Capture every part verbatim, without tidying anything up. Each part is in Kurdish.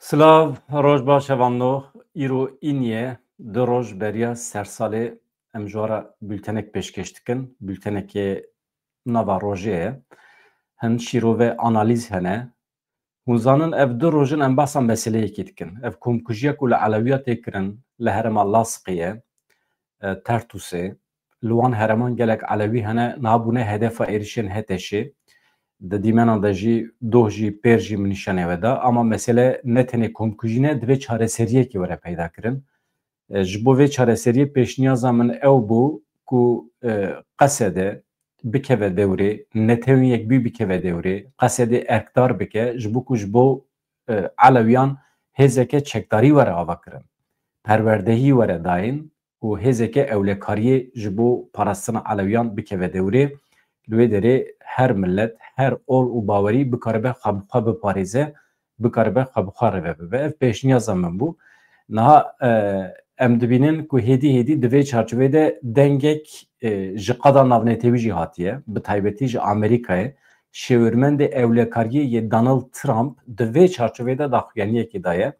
Silav, roj baş hevalno. Îro îniyê du roj beriya sersalê em ji we re bültenek pêşkêş dikin. Bültenekê nava rojê ye. Hin şîrove analîz hene. Hûn zanin ev du roj in em behsa meseleyekê dikin. Ev komkujiya ku li Elewiya tê kirin li herêma Laskiqê ye, e, Tertûsê. Li wan herêman gelek Elewî hene, niha bûne hedefa êrişên HTŞê. Di dîmenan de jî doh jî pêr jî min nîşanê we da. Ama mesele ne tenê komkujî ne, divê çareseriyekê were peyda kirin. E, ji bo vê çareseriyê pêşniyaza min ew bû ku, e, Qesede bikeve dewrê, netewên yekbûyî bikeve dewrê, Qesedê erkdar bike, ji bo ku ji bo, e, Elewiyan hêzeke çekdarî were ava kirin, perwerdehî were dayîn û hêzeke ewlekariyê ji bo parastina Elewiyan bikeve dewrê. Li wê derê her milet, her ol û bawerî bikaribe xwe bi xwe biparêze, bikaribe xwe bi xwe rêve bibe. Ev pêşniyaza min bû. Niha, e, em dibînin ku hêdî hêdî di vê çarçovê de dengek, e, ji qada navnetewî jî hatiye, bi taybetî ji Amerîkayê. Şêwirmendê ewlekariyê yê Donald Trump di vê çarçovê de daxuyaniyekê daye.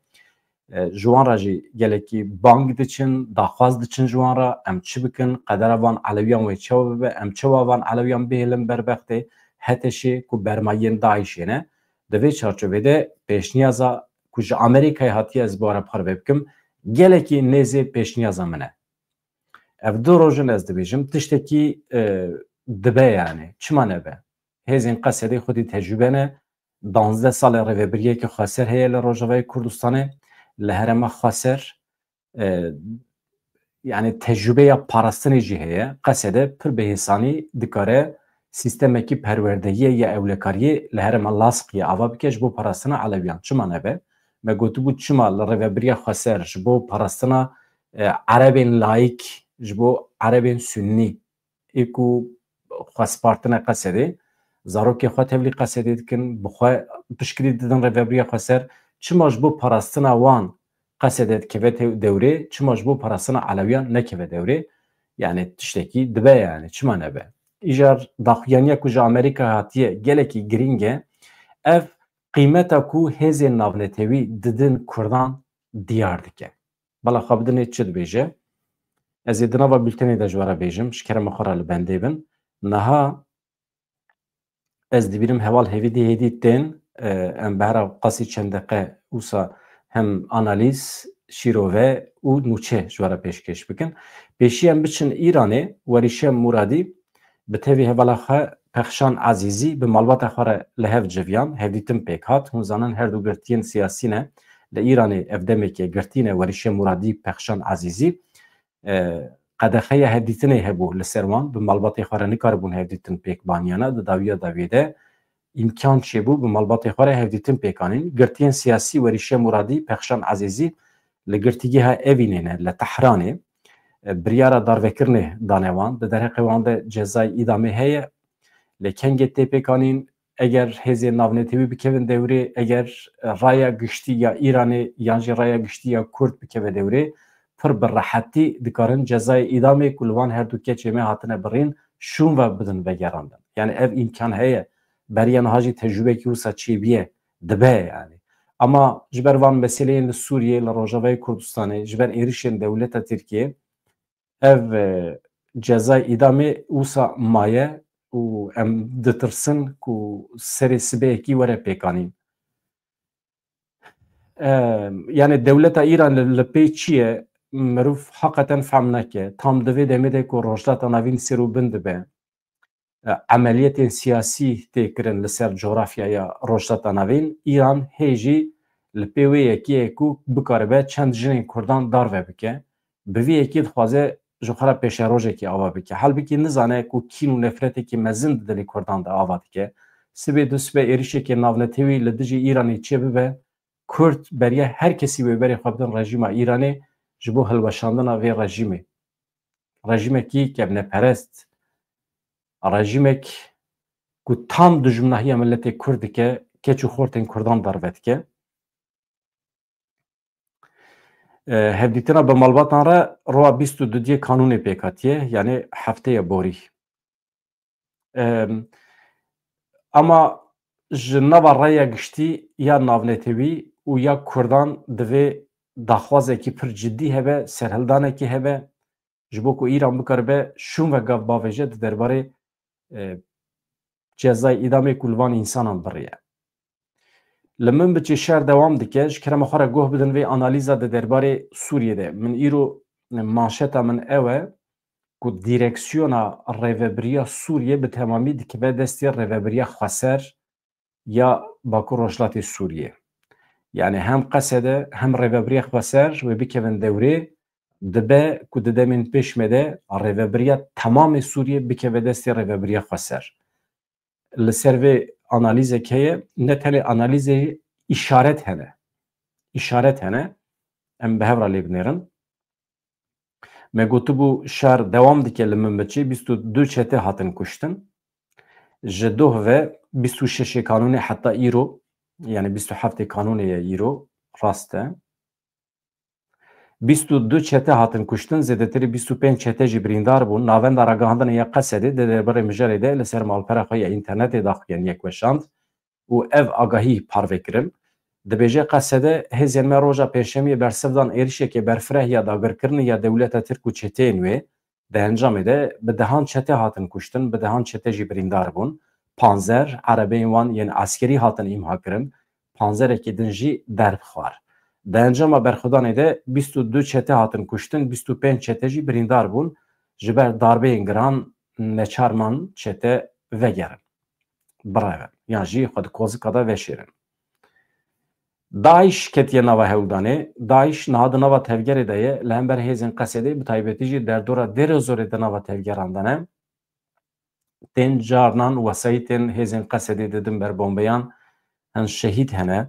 E, ji wan re jî gelekî bang diçin, daxwaz diçin ji wan re, em çi bikin, qedera van Elewiyan wê çawa bibe, em çawa van Elewiyan bihêlin berbextê HTŞê ku bermayiyên DAIŞê ne. Di vê çarçovê de pêşniyaza ku ji Amerîkayê hatiye ez bi we re parve bikim, gelekî nêzê pêşniyaza min e. Ev du roj in ez dibêjim, tiştekî, e, dibe yani, çima nebe? Hêzên Qesedê xwedî tecrûbe ne, danzdeh sal e rêvebiriyeke xweser heye li Rojavayê Kurdistanê, li herêma xweser, e, yani tecrûbeya parastinê jî heye. Qesede pir bi hêsanî dikare sîstemekî perwerdehiyê ya ewlekariyê li herêma Laskiqê ava bike ji bo parastina Elewiyan. Çima nebe? Me gotibû çima li rêvebiriya xweser ji bo parastina, e, Erebên layîk, ji bo Erebên Sunnî ê ku xwe spartine Qesedê, zarokê xwe tevlî Qesedê dikin, bi xwe piştgirî didin rêvebiriya xweser, çima ji bo parastina wan Qesede dikeve te-, dewrê, çima ji bo parastina Elewiyan nekeve dewrê? Yani tiştekî dibe yani, çima nebe? Îcar daxuyaniya ku ji Amerîka hatiye gelekî girîng e. Ev qîmeta ku hêzên navnetewî didin Kurdan diyar dike. Bala xwe bidinê çi dibêje? Ez ê di nava bültenê de ji we re bêjim, ji kerema xwe re li bendê bin. Niha ez dibînim heval hêvî dî hêdî tên, e, em behra qasî çend deqe wisa hem analîz, şîrove û nûçe ji we re pêşkêş bikin. Pêşî em biçin Îranê, Werîşe Muradî bi tevî hevala xwe Pexşan Ezîzî bi malbata xwe re li hev civiyan, hevdîtin pêk hat. Hûn zanin her du girtiyên siyasî ne. Li Îranê ev demeke girtî ne, Werîşe Muradî, Pexşan Ezîzî. E, qedexeya hevdîtinê hebû li ser wan, bi malbatê xwe re nikaribûn hevdîtin pêk baniyana, di dawiya dawiyê de îmkan çêbû bi malbatê xwe re hevdîtin pêk anîn. Girtiyên siyasî Werîşe Muradî, Pexşan Ezîzî li girtîgeha Evînê ne, li Tehranê. E, biryara darvekirinê dane wan. Di derheqê wan de cezayê îdamê heye. Lê kengê tê pêk anîn, eger hêzên navnetewî bikevin dewrê, eger raya giştî ya Îranê yan jî raya giştî ya Kurd bikeve dewrê, pir bi rehetî dikarin cezayê îdamê ku li wan her du keçê me hatine birîn, şûn ve bidin vegerandin. Yani ev îmkan heye. Beriya niha jî tecrûbekî wisa çêbûye, dibe yani. Ama ji ber van meseleyên li Sûriyê, li Rojavayê Kurdistanê, ji ber êrişên dewleta Tirkiyê, ev, e, cezayê îdamê wisa maye û em ditirsin ku serê sibehekî were pêkanîn. E, yani dewleta Îran li, li pê çi ye, mirov heqeten fehm nake. Tam di vê demê de ku Rojhilata Navîn sêr û bin dibe, e, emeliyetên siyasî tê kirin li ser cografyaya Rojhilata Navîn, Îran hê jî li pê wê yekê ye ku bikaribe çend jinên Kurdan darve bike. Bi vî yekê dixwaze ji xwe re pêşerojekê ava bike. Halbikî nizane ku kîn û nefretekî mezin di dilê Kurdan de ava dike. Sibê du sibe êrişekê navnetewî li dijî Îranê çêbibe, Kurd beriya her kesî wê berê xwe bidin rejîma Îranê ji bo hilweşandina vê rejîmê. Rejîmekî kevneperest, rejîmek ku tam dijminahiya miletê Kurd dike, keç û xortên Kurdan darve dike. E, hevdîtina bi malbatan re roja bîst û duyê kanûnê pêk hatiye, yani hefteya borî. Em, ama ji nava raya giştî ya navnetewî û ya Kurdan divê daxwazekî pir cidî hebe, serhildanekî hebe, ji bo ku Îran bikaribe şûn ve gav bavêje di derbarê, e, cezayê îdamê ku li van însanan biriye. Li min biçî şer dewam dike, ji kerema xwe re guh bidin vê analîza di derbarê Sûriyê de. Min îro manşeta min ew e ku dîreksiyona rêvebiriya Sûriyê bi temamî dikeve destê rêvebiriya xweser ya Bakur Rojhilatê Sûriyê. Yani hem Qesede hem rêvebiriya xweser wê bikevin dewrê, dibe ku di demên pêş me de rêvebiriya temamê Sûriyê bikeve destê rêvebiriya xweser. Li ser vê analîzek heye, ne tenê analîzê, îşaret hene. Îşaret hene. Em bi hev re lê binêrin. Me gotibû şer dewam dike li Minbiçê, bîst û du çete hatin kuştin. Ji doh ve bîst û şeş Kanûnê heta îro, yani bîst û heft Kanûnê ye îro, rast e. Bîst û du çete hatin kuştin, zêdetirî bîst û pênc çete jî birîndar bûn. Navenda ragihandinê ya Qesedê di derbarê mijarê de li ser malpera xwe ya înternetê daxuyaniyek weşand û ev agahî parve kirin. Dibêje, Qesede, hêzên me roja Pêncşemiyê bersiv dan êrişekê berfireh ya dagirkirinê ya dewleta Tirk û çeteyên wê. Di encamê de bi dehan çete hatin kuştin, bi dehan çete jî birîndar bûn. Panzer, erebeyên wan yên eskerî hatin îmha kirin. Panzerekî din jî derb xwar. Di encama berxwedanê de bîst û du çete hatin kuştin, bîst û pênc çete jî birîndar bûn. Ji ber darbeyên giran neçar man çete vegerin, birevin, yan jî xwe di kozika de veşêrin. DAIŞ ketiye nava hewldanê. DAIŞ niha di nava tevgerê de ye, li hember hêzên Qesedê, bi taybetî jî derdora Dêrezorê di nava tevgeran de ne. Tên carnan wesayîtên hêzên Qesedê didin ber bombeyan, hin şehîd hene.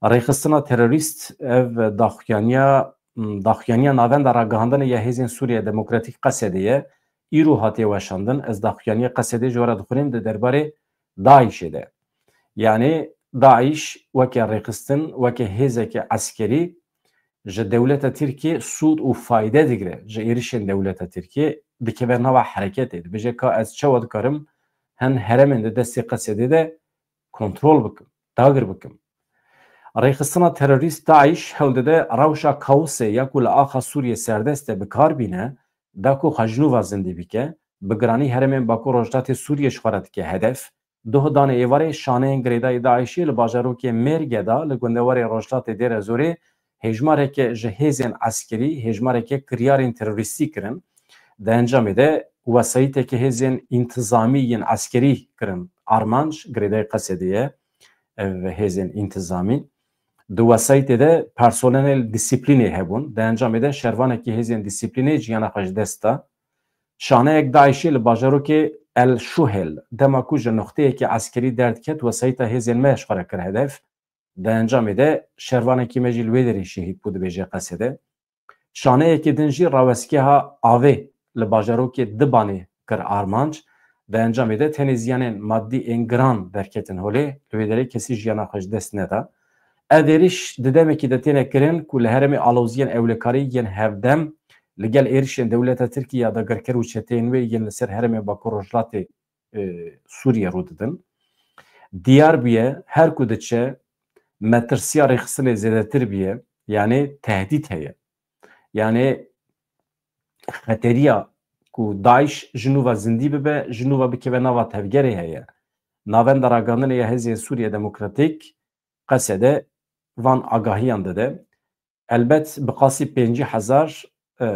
Rêxistina terorîst, ev daxuyaniya, daxuyaniya Navenda Ragihandinê ya Hêzên Sûriya Demokratîk Qesedê ye. Îro hatiye weşandin. Ez daxuyaniya Qesedê ji we re dixwînim di derbarê DAIŞê de. Yani DAIŞ weke rêxistin, weke hêzeke eskerî ji dewleta Tirkiyê sûd û fayde digire, ji êrişên dewleta Tirkiyê dikeve nava hereketê. Dibêje, ka ez çawa dikarim hin heremên di destê Qesedê de kontrol bikim, dagir bikim. Rêxistina terorîst DAIŞ hewl dide rewşa kaosê ya ku li axa Sûriyê serdest e bi kar bîne, da ku xwe ji nû ve zindî bike, bi giranî herêmên Bakur Rojhilatê Sûriyê ji xwe re dike hedef. Doh danê êvarê şaneyên girêdayî DAIŞê li bajarokê Mêrge de li gundewarê rojhilatê Dêrezorê hêjmareke ji hêzên eskerî, hêjmareke kiryarên terorîstî kirin. Di encamê de wesayîteke hêzên întizamî yên eskerî kirin armanc, girêdayî Qesedê ye ev hêzên întizamî. Di wesayîtê de personelên dîsîplînê hebûn. Di encamê de şervanekî hêzên dîsîplînê jiyana xwe ji dest da. Şaneyek DAIŞê li bajarokê El Şuhel, dema ku ji noxteyekî eskerî derdiket, wesayîta hêzên me ji xwe re kir hedef. Di encamê de şervanekî me jî li wê derê şehîd bû, dibêje Qesedê. Şaneyekî din jî rawestgeha avê li bajarokê Dibanê kir armanc. Di encamê de tenê ziyanên madî ên giran derketin holê, li wê derê kesî jiyana xwe ji dest neda. Ev êriş di demekî de têne kirin ku li herêmê aloziyên ewlekarî yên hevdem li gel êrişên dewleta Tirkî ya dagirker û çeteyên wê yên li ser herêmê Bakur Rojhilatê, e, Sûriyê rû didin. Diyar bûye, her ku diçe, metirsiya rêxistinê zêdetir bûye, yanê tehdît heye. Yanê xeteriya ku DAIŞ ji nû ve zindî bibe, ji nû ve bikeve nava tevgerê heye. Navenda Ragihandinê ya Hêzên Sûriya Demokratîk, Qesede, van agahiyan dide. Elbet bi qasî pêncî hezar, e,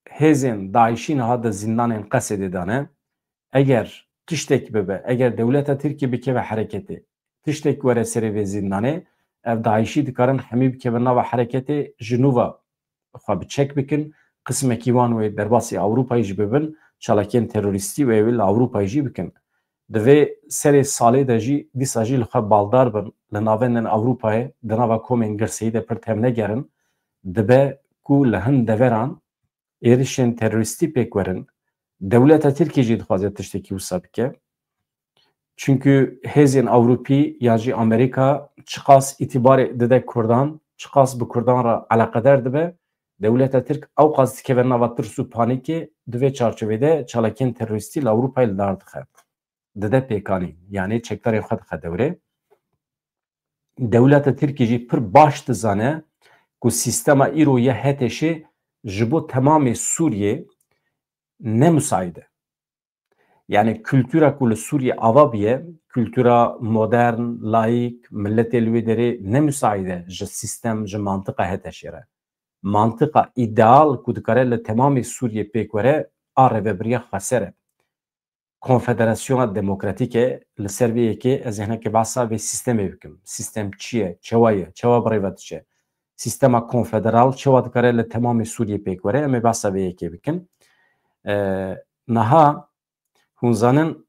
hêzên DAIŞî niha di zîndanên Qesedê de ne. Eger tiştek bibe, eger dewleta Tirkî bikeve hereketê, tiştek were serê vê zîndanê, ev DAIŞî dikarin hemî bikevin nava hereketê, ji nû ve xwe bi çek bikin, qismekî wan wê derbasî Ewropayê jî bibin, çalakiyên terorîstî wê wê li Ewropayê jî bikin. Divê serê salê de jî, dîsa jî li xwe baldar bin, li navendên Ewropayê, di nava komên girseyî de pir tevnegerin, dibe ku li hin deveran êrişên terorîstî pêk werin. Dewleta Tirkiyê jî dixwaze tiştekî wisa bike. Çimkî hêzên Ewropî yan jî Amerîka çiqas îtîbarê dide Kurdan, çiqas bi Kurdan re eleqedar dibe, dewleta Tirk ewqas dikeve nava tirs û panîkê, di vê çarçovê de çalakiyên terorîstî li Ewropayê li dar dixe. Dide pêkanîn, yanî çekdarên xwe dixe dewrê. Dewleta Tirkî jî pir baş dizane ku sîstema îro ya HTŞ'ê ji bo temamê Sûriyê ne musaîd e. Yani kultura ku li Sûriyê ava bûye, kultura modern, laîk, miletê li wê derê ne musaîd e ji sîstem, ji mantiqa HTŞ'ê re. Mantiqa îdeal ku dikare li temamê Sûriyê pêk were, a rêvebiriya xweser e. Konfederasyona Demokratîk e, li ser vê yekê ez ê hinekê behsa vê sîstemê bikim. Sîstem çi ye, çawa ye, çawa bi rê ve diçe? Sîstema konfederal çawa dikare li temamê Sûriyê pêk were? Em ê behsa vê yekê bikin. E, niha hûn zanin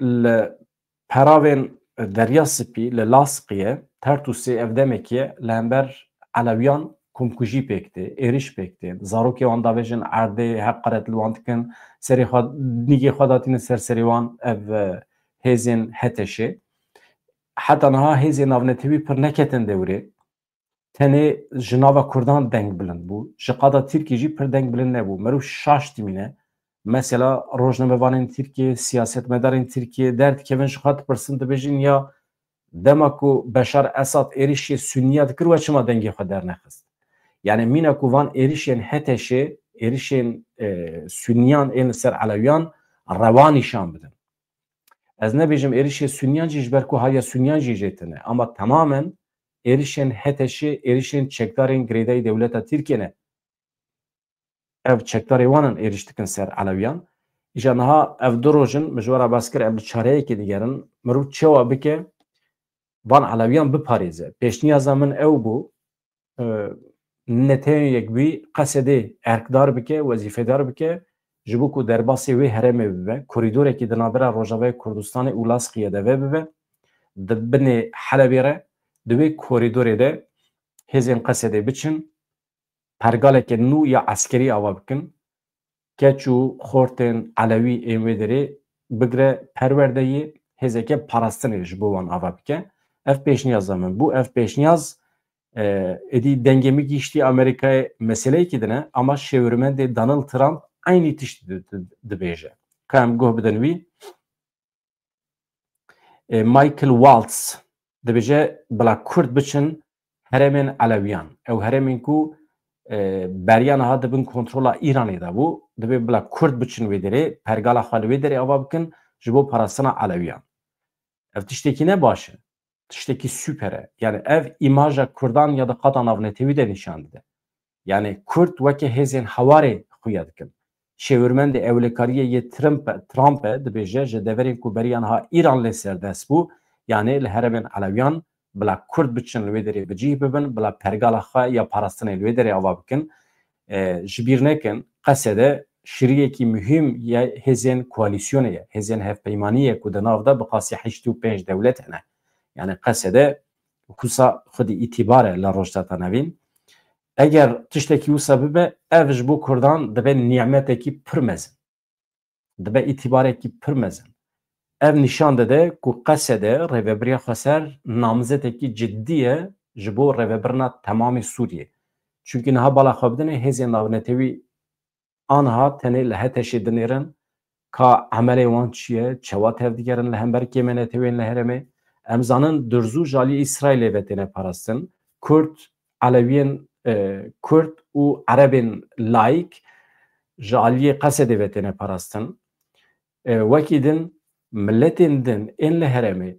li peravên Derya Spî, li Lasqiyê, Tertûsê ev demekê ye, li hember Elewiyan komkujî pêk tê, êriş pêk tê. Zarokê wan davêjin erdê, heqaret li wan dikin, serê xwe, nîgê xwe datînin ser serê wan ev, e, hêzên HTŞ'ê. Heta niha hêzên navnetewî pir neketin dewrê. Tenê ji nava Kurdan deng bilind bû. Ji qada Tirkî jî pir deng bilind nebû. Merû şaş dimîne. Mesela rojnamevanên Tirkiyê, siyasetmedarên Tirkiyê derdikevin, ji xwe dipirsin, dibêjin ya dema ku Beşar Esad êrişê Sunniya dikir, we çima dengê xwe dernexist? Yani mîna ku van êrişên HTŞ'ê, êrişên, e, Sunniyan ên li ser Elewiyan rewa nîşan bidin. Ez nebêjim êrişê Sunniyan jî, ji ber ku haya Sunniyan jî jê tune. Ama tamamen êrişên HTŞ'ê, êrişên çekdarên girêdayî dewleta Tirkiyê ne. Ev çekdarê wan in êriş dikin ser Elewiyan. Îja niha ev du roj in, min ji we re behs kir, em li çareyekê digerin. Mirov çawa bike, van Elewiyan biparêze. Pêşniyaza min ew bû, e, Netanyahû yek bûyî Qesedê erkdar bike, wezîfedar bike, ji bo ku derbasê wê herêmê bibe, korîdorekî di navbera Rojavayê Kurdistanê û Lasqiyê de vebibe, di binê Helebê re, di wê korîdorê de hêzên Qesedê biçin, pergaleke nû ya eskerî ava bikin, keç û xortên Elewî ên wê derê bigre perwerdeyê, hêzeke parastinê ji bo wan ava bike. Ev pêşniyaza min bû. Ev pêşniyaz, e, êdî dengê min gihîştî Amerîkayê, meseleyekî din e, ama şêwirmendê Donald Trump eynî tiştî di-, di-, dibêje. Ka em guh bidin wî. E, Michael Waltz dibêje, bila Kurd biçin herêmên Elewiyan. Ew herêmên ku, e, beriya niha di bin kontrola Îranê de bû, divê bila Kurd biçin wê derê, pergala xwe li wê derê ava bikin ji bo parastina Elewiyan. Ev tiştekî ne baş e. Tiştekî super e. Yani ev îmaja Kurdan ya di qada navnetewî de nîşan dide. Yani Kurd weke hêzên hewarê xuya dikin. Şêwirmendê ewlekariyê yê Trump, Trump e, dibêje, ji deverên ku beriya niha Îran lê serdest bû, yani li herêmên Elewiyan bila Kurd biçin li wê derê bi cih bibin, bila pergala xwe ya parastinê li wê derê ava bikin. E, ji bîr nekin, Qesede şiriyekî muhîm ya hêzên koalîsyonê ye, hêzên hevpeymaniyê ye ku di nav de bi qasî heştê û pênc dewlet hene. Yani Qesede wisa xwedî îtîbar e li Rojhilata Navîn. Eger tiştekî wisa bibe, ev ji bo Kurdan dibe nîmetekî pir mezin. Dibe îtîbarekî pir mezin. Ev nîşan dide ku Qesede rêvebiriya xweser namzetekî cidî ye ji bo rêvebirina temamê Sûriyê. Çunkî niha bala xwe bidinê hêzên navnetewî aniha tenê li HTŞ'ê dinêrin, ka emelê wan çi ye, çawa tevdigerin li hember kêmenetewên li herêmê. Em zanin Durzû ji aliyê Îsraîlê ve têne parastin. Kurd, Elewiyên, e, Kurd û Erebên laîk ji aliyê Qesedê ve têne parastin. E, wekî din, miletên din ên li herêmê,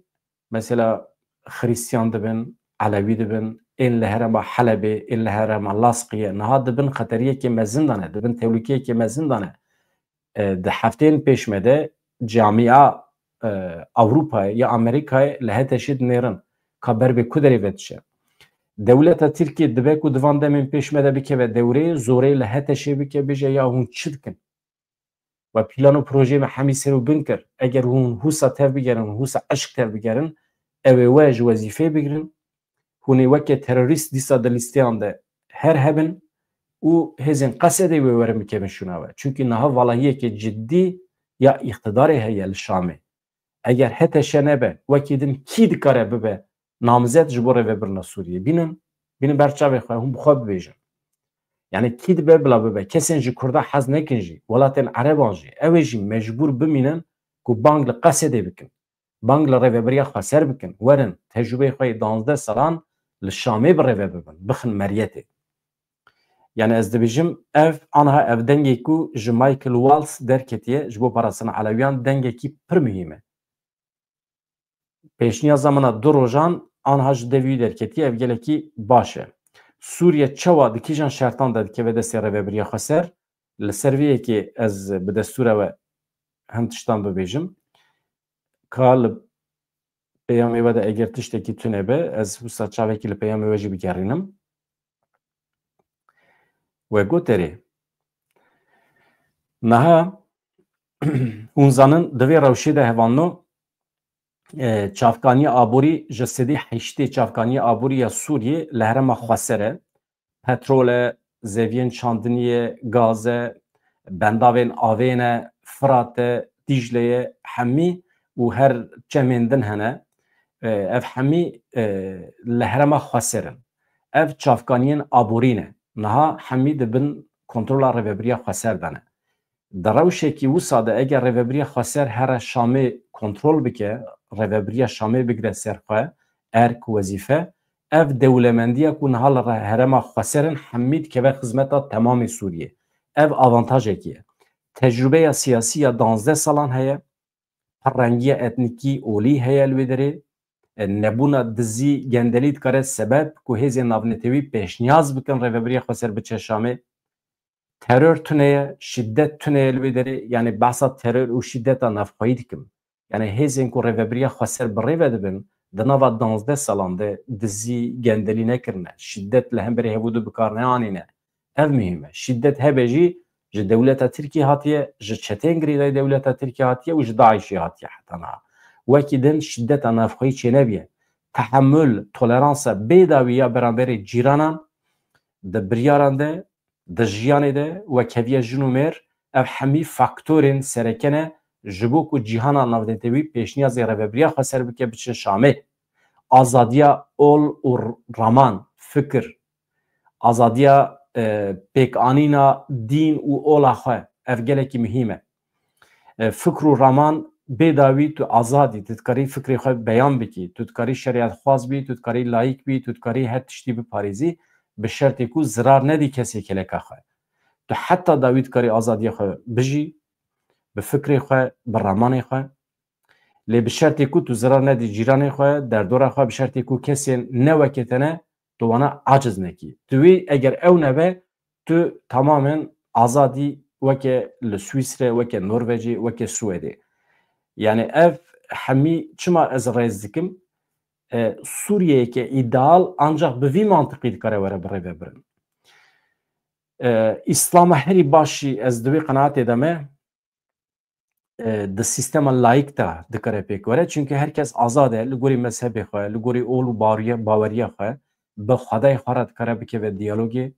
mesela Xristiyan dibin, Elewî dibin, ên li herêma Helebê, ên li herêma Lasqiyê, niha di bin xeteriyekê mezin de ne, di bin tehlûkeyekê mezin de ne. E, di hefteyên pêş me de camia, e, Ewropayê ya Amerîkayê li HTŞ'ê dinêrin ka ber bê ku derê ve diçe. Dewleta Tirkiyê dibe ku di van demên pêş me de bikeve dewrê, zorê li HTŞ'ê bike, bêje ya hûn çi dikin? We plan û projeyê me hemî ser û bin kir. Eger hûn hûsa tev bigerin, hûsa eşq tev bigerin, ew ê we ji wezîfeyê bigirin. Hûn ê weke terorîst dîsa di lîsteyan de her hebin û hêzên Qesedê wê werin bikevin şûna we. Çunkî niha valahiyeke cidî ya îqtidarê heye li Şamê. Eger HTŞ nebe, wekî din kî dikare bibe namzet ji bo rêvebirina Sûriyê? Bînin, bînin ber çavê xwe, hûn bi xwe bibêjin. Yani kî dibe bila bibe? Kesên ji Kurda hez nekin jî, welatên Ereban jî, ew ê jî mecbûr bimînin ku bang li Qesedê bikin. Bang li Rêveberiya Xweser bikin, werin tecrûbeyê xwe yê danzdeh salan li Şamê bi rêve bibin, bixin meriyetê. Yani ez dibêjim, ev aniha ev dengê ku ji Michael Waltz derketiye ji bo parastina Elewiyan dengekî pir muhîm e. Pêşniyaza min a du rojan aniha ji devî derketiye, ev gelekî baş e. Sûriye çawa di kîjan şertan de dikeve destê Rêveberiya Xweser? Li ser vê yekê ez bi destûra we hin tiştan bibêjim. Ka li peyamê we de eger tiştekî tune be, ez wisa çavekî li peyamê we jî bigerînim. We got erê. Niha hûn zanin di vê rewşê de hevalno, e, çavkaniya aborî ji sedî heştê çavkaniya aborî ya Sûriyê li herêma Xweser e. Petrol e, zeviyên çandiniyê, gaz e, bendavên avê ne, Firat e, Dîcle ye, hemî û her çemên din hene. E, ev hemî, e, li herêma Xweser in. Ev çavkaniyên aborî ne. Niha hemî di bin kontrola Rêveberiya Xweser de ne. Di rewşekî wisa de eger Rêveberiya Xweser here Şamê kontrol bike, Rêveberiya Şamê bigire ser xwe, erk, wezîfe, ev dewlemendiya ku niha li re-, herêma Xweser in hemî dikeve xizmeta temamê Sûriyê. Ev avantajekî ye. Tecrûbeya siyasî ya danzdeh salan heye, pirrengiya etnîkî olî heye li wê derê, e, nebûna dizî, gendelî dikare sebeb ku hêzên navnetewî pêşniyaz bikin Rêveberiya Xweser biçe Şamê. Teror tune ye, şiddet tune ye li wê derê, yani behsa teror û şiddeta navxweyî dikim. Yani hêzên ku Rêveberiya Xweser bi rê ve dibin, di nava danzdeh salan de dizî, gendelî nekirine, şiddet li hemberî hev û du bi kar neanîne. Ev muhîm e. Şiddet hebe jî ji dewleta Tirkiyê hatiye, ji çetên girêdayî dewleta Tirkiyê hatiye û ji DAIŞê hatiye heta niha. Wekî din şiddeta navxweyî çênebiye. Tehemul, toleransa bêdawî ya beramberî cîranan di biryaran de, di jiyanê de, wekheviya jin û mêr, ev hemî faktorên sereke ne ji bo ku cîhana navnetewî pêşniyazê Rêveberiya Xweser bike biçin Şamê. Azadiya ol û raman, fikir, azadiya, e, pêkanîna dîn û ola xwe, ev gelekî muhîm e. E, fikr û raman bê dawî tu azad î, tu dikarî fikrê xwe beyan bikî, tu dikarî şerîetxwaz bî, tu dikarî layîk bî, tu dikarî her tiştî biparêzî, bi şertê ku zirar nedî kesê keleka xwe. Tu heta dawî dikarî azadiya xwe bijî, bi fikrê xwe, bi ramanê xwe. Lê bi şertê ku tu zirar nedî cîranê xwe, derdora xwe, bi şertê ku kesên ne wekê te ne, tu wana aciz nekî. Tu wî eger ew nebe, tu tamamen azadî weke li Swîsre, weke Norvecê, weke Swêdê. Yani ev hemî çima ez rêz dikim? E, Sûriyeyeke îdeal ancak bi vî mantiqî dikare were birêvebirin. E, Îslama herî başî ez di wê qenaetê de me, e, di sîstema layîk de dikare pêk were. Çunke her kes azad e, li gorî mezhebê xwe, li gorî ol û baweriya, baweriya xwe, bi Xwedayê xwe re dikare bikeve diyalogê.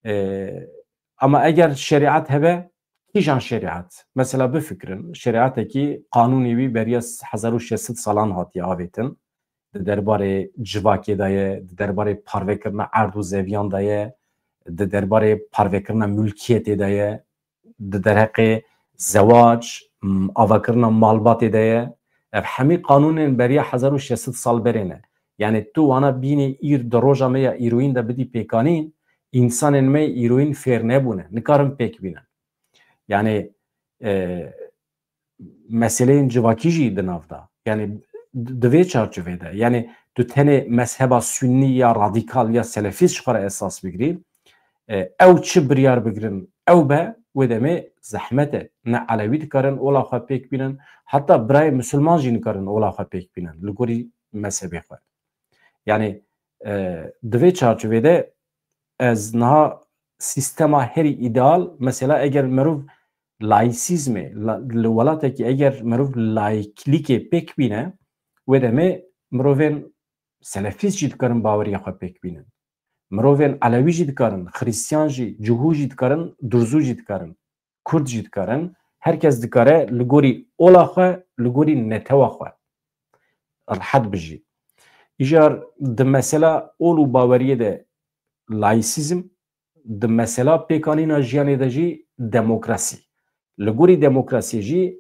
E, ama eger şerîet hebe, kîjan şerîet? Mesela bifikirin, şerîetekî qanûnê wî beriya hezar û şeş sed salan hatiye avêtin. Di derbarê civakê de ye, di derbarê parvekirina erd û zeviyan de ye, di derbarê parvekirina mulkiyetê de ye, di derheqê zewac, m, avakirina malbatê de ye. Ev hemî qanûnên beriya hezar û şeş sed sal berê ne. Yani tu wana bînî îr di roja me ya îroyîn de bidî pêkanîn, însanên me îroyîn fêr nebûne, nikarin pêk bînin. Yani, e, meseleyên civakî jî di nav de. Yani di, di vê çarçovê de. Yani tu tenê mezheba sunnî ya radîkal ya selefîst ji xwe re esas bigirî, e, ew çi biryar bigirin, ew be, wê demê zehmet e. Ne Elewî dikarin ola xwe pêk bînin, heta birayê misilman jî nikarin ola xwe pêk bînin, li gorî mezhebê xwe. Yani, e, di vê çarçovê de ez niha sîstema herî îdeal, mesela eger merov laîsîzmê, la-, li welatekî eger merov laiklîkê pêk bîne, wê demê mirovên selefîst jî dikarin baweriya xwe pêk bînin. Mirovên Elewî jî dikarin, Xirîstiyan jî, Cihû jî dikarin, Durzû jî dikarin, Kurd jî dikarin. Her kes dikare li gorî ola xwe, li gorî netewa xwe rehet bijî. Îcar di mesela ol û baweriyê de laîsîzm, di mesela pêkanîna jiyanê de jî demokrasî. Li gorî demokrasiyê jî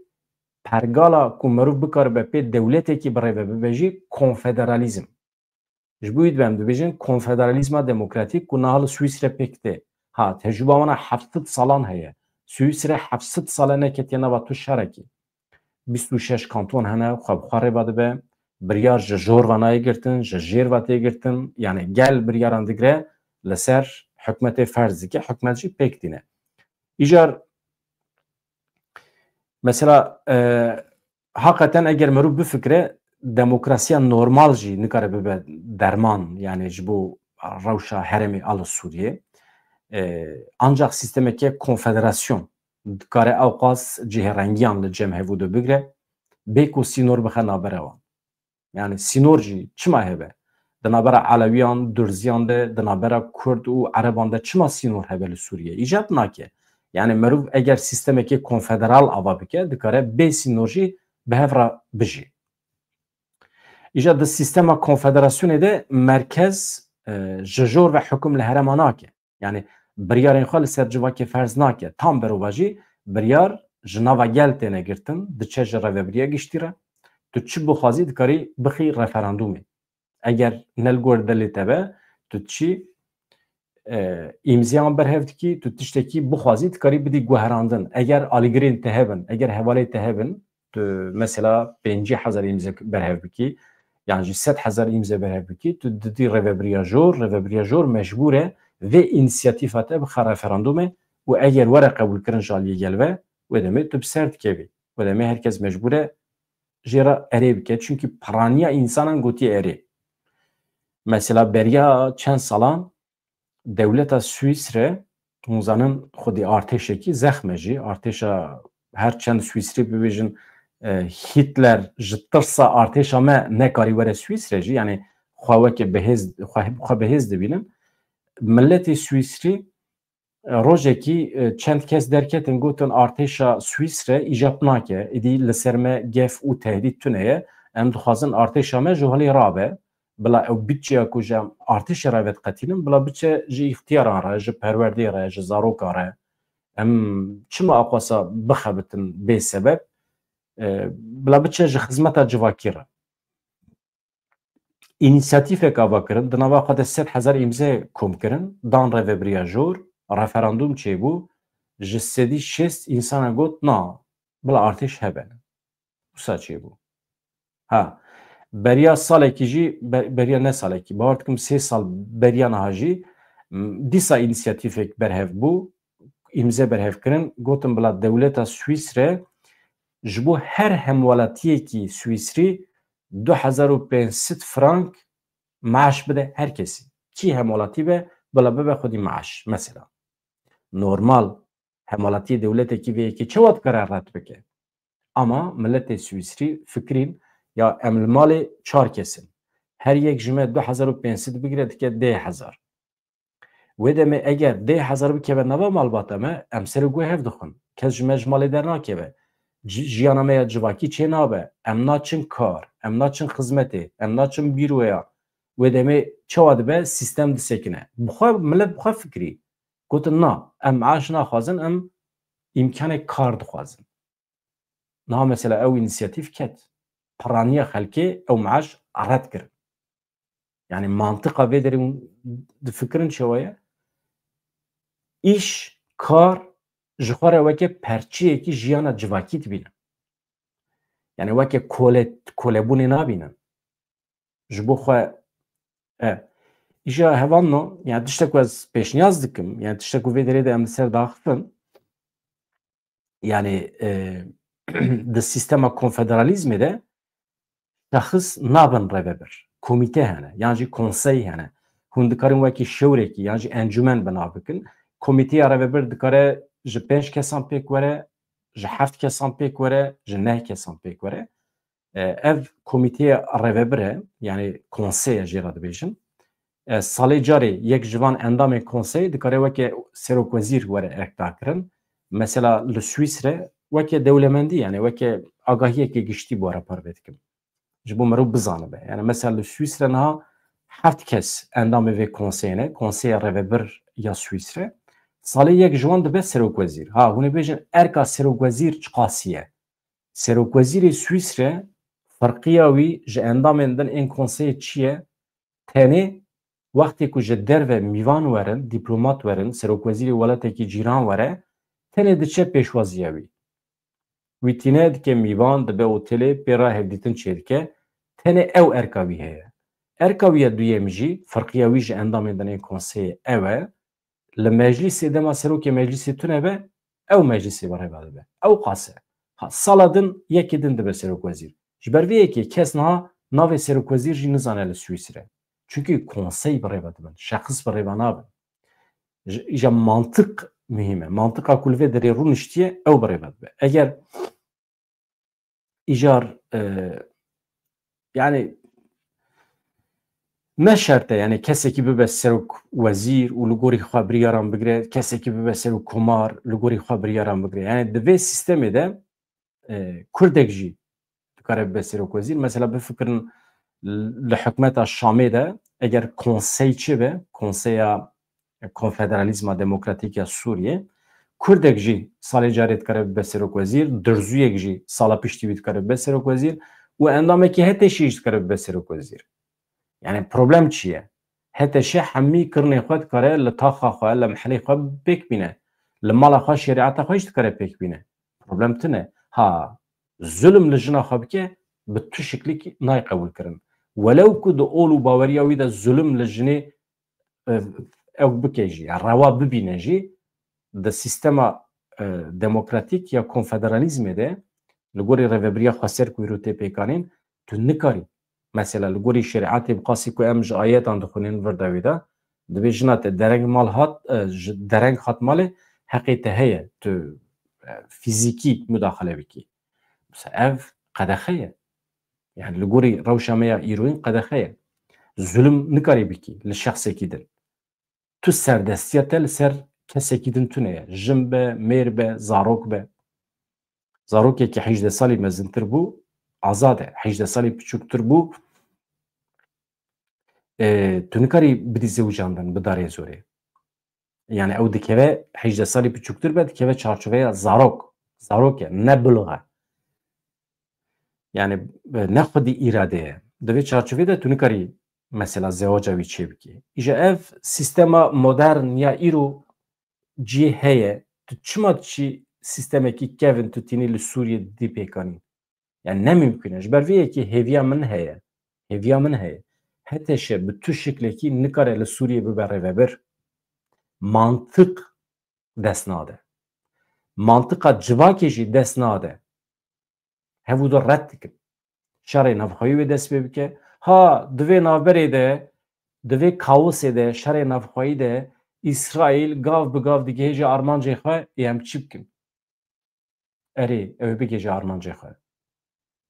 pergala ku meriv bikaribe pê dewletekî bi rê ve bibe jî konfederalîzm. Ji bo wî em dibêjin konfederalîzma demokratîk ku niha li Swîsre pêk tê. Ha, tecrûba wana heft sed salan heye. Swîsre heft sed sal e neketiye nava tu şerekî. Bîst û şeş kanton hene, xwe bi xwe rê ve dibe. Biryar ji jor ve nayê girtin, ji jêr ve tê girtin. Yani gel biryaran digire, li ser hikûmetê ferz dike, hikûmet jî pêk tîne. Îcar mesela, e, hakikaten eger meriv bifikire, demokrasiya normal jî nikare bibe derman, yani ji bo rewşa herêmê a li Sûriyê. E, ancak sîstemeke konfederasyon dikare ewqas cihêrengiyan li cem hevû de bigire, bê ku sînor bixe navbera wan. Yani sînor jî çima hebe? Di navbera Elewiyan, Durziyan de, di navbera Kurd û Ereban de çima sînor hebe li Sûriyê? Îcab nake. Yani meriv eger sîstemekê konfederal ava bike, dikare bê sînor jî bi hev re bijî. Îja di sîstema konfederasyonê de merkez, e, ji jor ve hukm li herêma nake. Yani biryarên xwe li ser civakê ferz nake. Tam berovajî biryar ji nava gel têne girtin, diçe ji rêvebiriya giştî re. Tu çi bixwazî dikarî bixî referandumê. Eger ne li gor dilê te be, tu çi, e, îmzeyan berhev dikî, tu tiştekî bixwazî dikarî bidî guherandin. Eger alîgirên te hebin, eger hevalê te hebin, tu mesela pêncî hezar îmze berhev bikî, yan jî sed hezar îmze berhev bikî, tu didî rêvebiriya jor, rêvebiriya jor mecbûr e vê înisiyatîfa te bixe referandumê û eger were qebûlkirin ji aliyê gel ve, wê demê tu bi ser dikevî. Wê demê her kes mecbûr e jê re erê bike. Çunkî piraniya însanan gotiye erê. Mesela beriya çend salan dewleta Swîsre, hûn zanin xwedî artêşekî zexm e jî, artêşa her çend Swîsrî bibêjin, e, Hitler ji tirsa artêşa me nekarî were Swîsre jî, yani xwe weke bihêz, xwe, xwe bihêz dibînin. Miletê Swîsrî, e, rojekî, e, çend kes derketin gotin artêşa Swîsre îcab nake, îdî li ser me gef û tehdît tune ye, em dixwazin artêşa me ji holê rabe. Bila ew budçeya ku ji em artêşê re vediqetînin, bila biçe ji îxtiyaran re, ji perwerdê re, ji zarokan re. Em çima aqwasa bixebitin bê sebeb? E, bila biçe ji xizmeta civakî re. Înîsiyatîfek ava kirin, di nava xwe de sed hezar îmze kom kirin, dan rêvebiriya jor, referandum çêbû, ji sedî şêst însanan got, na, bila artêş hebe. Wisa çêbû. Ha, beriya salekî jî, be-, beriya ne salekî, bawer dikim sê sal beriya niha jî, m, dîsa înîsiyatîfek berhev bû, îmze berhev kirin, gotin bila dewleta Swîsre ji bo her hemwelatiyekî Swîsrî du hezar û pênc sed frank maaş bide her kesî. Kî hemwelatî be, bila bibe xwedî maaş. Mesela, normal hemwelatiyê dewletekî vê yekê çawa dikare red bike? Ama miletê Swîsrî fikirîn, ya em li malê çar kes in. Her yek ji me du hezar û pênc sed bigire dike deh hezar. Wê demê eger deh hezar bikeve nava malbata me, em ser û guh hev dixwin. Kes ji me ji malê dernakeve. Ci-, jiyana me ya civakî çênabe. Em naçin kar, em naçin xizmetê, em naçin bîroya. Wê demê çawa dibe? Sîstem disekine. Bi xwe, milet bi xwe fikirî. Gotin, na, em maaş naxwazin, em îmkanê kar dixwazin. Niha mesela ew înîsiyatîf ket. Piraniya xelkê ew maaş red kirin. Yani mantiqa vê derê hûn difikirin çawa ye? Îş, kar ji xwe re weke perçeyekî jiyana civakî dibînin. Yani weke kole-, kolebûnê nabînin. Ji bo xwe, e, îja hevalno, yani tiştek ku ez pêşniyaz dikim, yani tiştek ku vê derê de em li ser daxivin, yani, e, di sîstema konfederalîzmê de şexis nabin rêvebir. Komîte hene, yan jî konsey hene. Hûn dikarin wekî şewrekî, yan jî encûmen bi nav bikin. Komîteya rêvebir dikare ji pênc kesan pêk were, ji heft kesan pêk were, ji neh kesan pêk were. E, ev komîteya rêvebir e, yani konsey e jê re dibêjin. E, salê carê yek ji van endamên konseyê dikare weke serokwezîr were erkdarkirin. Mesela li Swîsre weke dewlemendî, yani weke agahiyeke giştî bi we re parve dikim. Ji bo meriv bizanibe. Yani mesela li Swîsre niha heft kes endamê vê konseyê ne, konseya rêvebir ya Swîsre. Salê yek ji wan dibe serokwezîr. Ha, hûn ê bêjin erka serokwezîr çiqasî ye? Serokwezîrê Swîsre ferqiya wî ji endamên din ên konseyê çi ye? Tenê wextê ku ji derve mîvan werin, dîplomat werin, serokwezîrê welatekî cîran were, tenê diçe pêşwaziya wî. Wî tîne dike mîvan, dibe otelê, pê re hevdîtin çêdike, tenê ew erka wî heye. Erka wî ya duyem jî, ferqiya wî ji endamên din ên konseyê ew e, li meclîsê dema serokê meclîsê tune be, ew meclîsê bi rê ve dibe. Ew qas e. Ha, sala din yekê din dibe serokwezîr. Ji ber vê yekê kes niha navê serokwezîr jî nizane li Swîsre. Çunkî konsey bi rê ve dibin, şexis bi rê ve nabin. Ji, îja mantiq muhîm e. Mantiqa ku li vê derê rûniştiye, ew bi rê ve dibe. Eger îjar, e, yani ne şert e, yani kesekî bibe serok wezîr û li gorî xwe biryaran bigire, kesekî bibe serok komar, li gorî xwe biryaran bigire. Yani di vê sîstemê de, e, Kurdek jî dikare bibe serok wezîr. Mesela bifikirin li hikûmeta Şamê de eger konsey çi be, konseya Konfederalîzma Demokratîk ya Sûriyê, Kurdek jî salê carê dikare bibe serokwezîr, Dirzûyek jî sala piştî wî dikare bibe serokwezîr û endamekî HTŞ'ê jî dikare bibe serokwezîr. Yani problem çi ye? HTŞ hemî kirinê xwe dikare li taxa xwe, li mihrê xwe pêk bîne. Li mala xwe, şerîeta xwe jî dikare pêk bîne. Problem tune. Ha, zulm li jina xwe bike, bi tu şiklî nayê qebûlkirin. Welew ku di ol û baweriya wî de zulm li jinê, e, ew bike jî, ya rewa bibîne jî, di sîstema, e, demokratîk ya konfederalîzmê de, li gorî rêvebiriya xweser ku îro tê pêkanîn, tu nikarî. Mesela li gorî şerîetê bi qasî ku em ji ayetan dixwînin vir de wî de, dibê jina te dereng mal hat, e, ji dereng hat malê, heqê te heye tu, e, fîzîkî mudaxile bikî. Mesela ev qedexe ye. Yani li gorî rewşa me ya îroyîn qedexe ye. Zulm nikarî bikî li şexsekî din. Tu serdestiya te li ser kesekî din tune ye. Jin be, mêr be, zarok be. Zarokekî hejdeh salî mezintir bû, azad e. Hejdeh salî piçûktir bû, e, tu nikarî bidî zewicandin, bi darê zorê. Yani ew dikeve, hejdeh salî piçûktir be, dikeve çarçoveya zarok. Zarok e, ne bulux e. Yani, e, ne xwedî îrade ye. Di vê çarçovê de tu nikarî mesela zewaca wî çêbikî. Îja ev sîstema modern ya îro cihê heye. Tu çima diçî sîstemekî kevin tu tînî li Sûriyê didî pêkanîn? Yani ne mimkun e. Ji ber vê yekê hêviya min heye. Hêviya min heye. HTŞ bi tu şiklekî nikare li Sûriyê bibe rêvebir. Mantiq dest nade. Mantiqa civakê jî dest nade. Hevû de red dikin. Şerê navxweyî wê dest pê bike. Ha, di vê navberê de, di vê kaosê de, şerê navxweyî de Îsraîl gav bi gav digihêje armancê xwe, ê em çi bikin? Erê, ew ê bigihêje armancê xwe.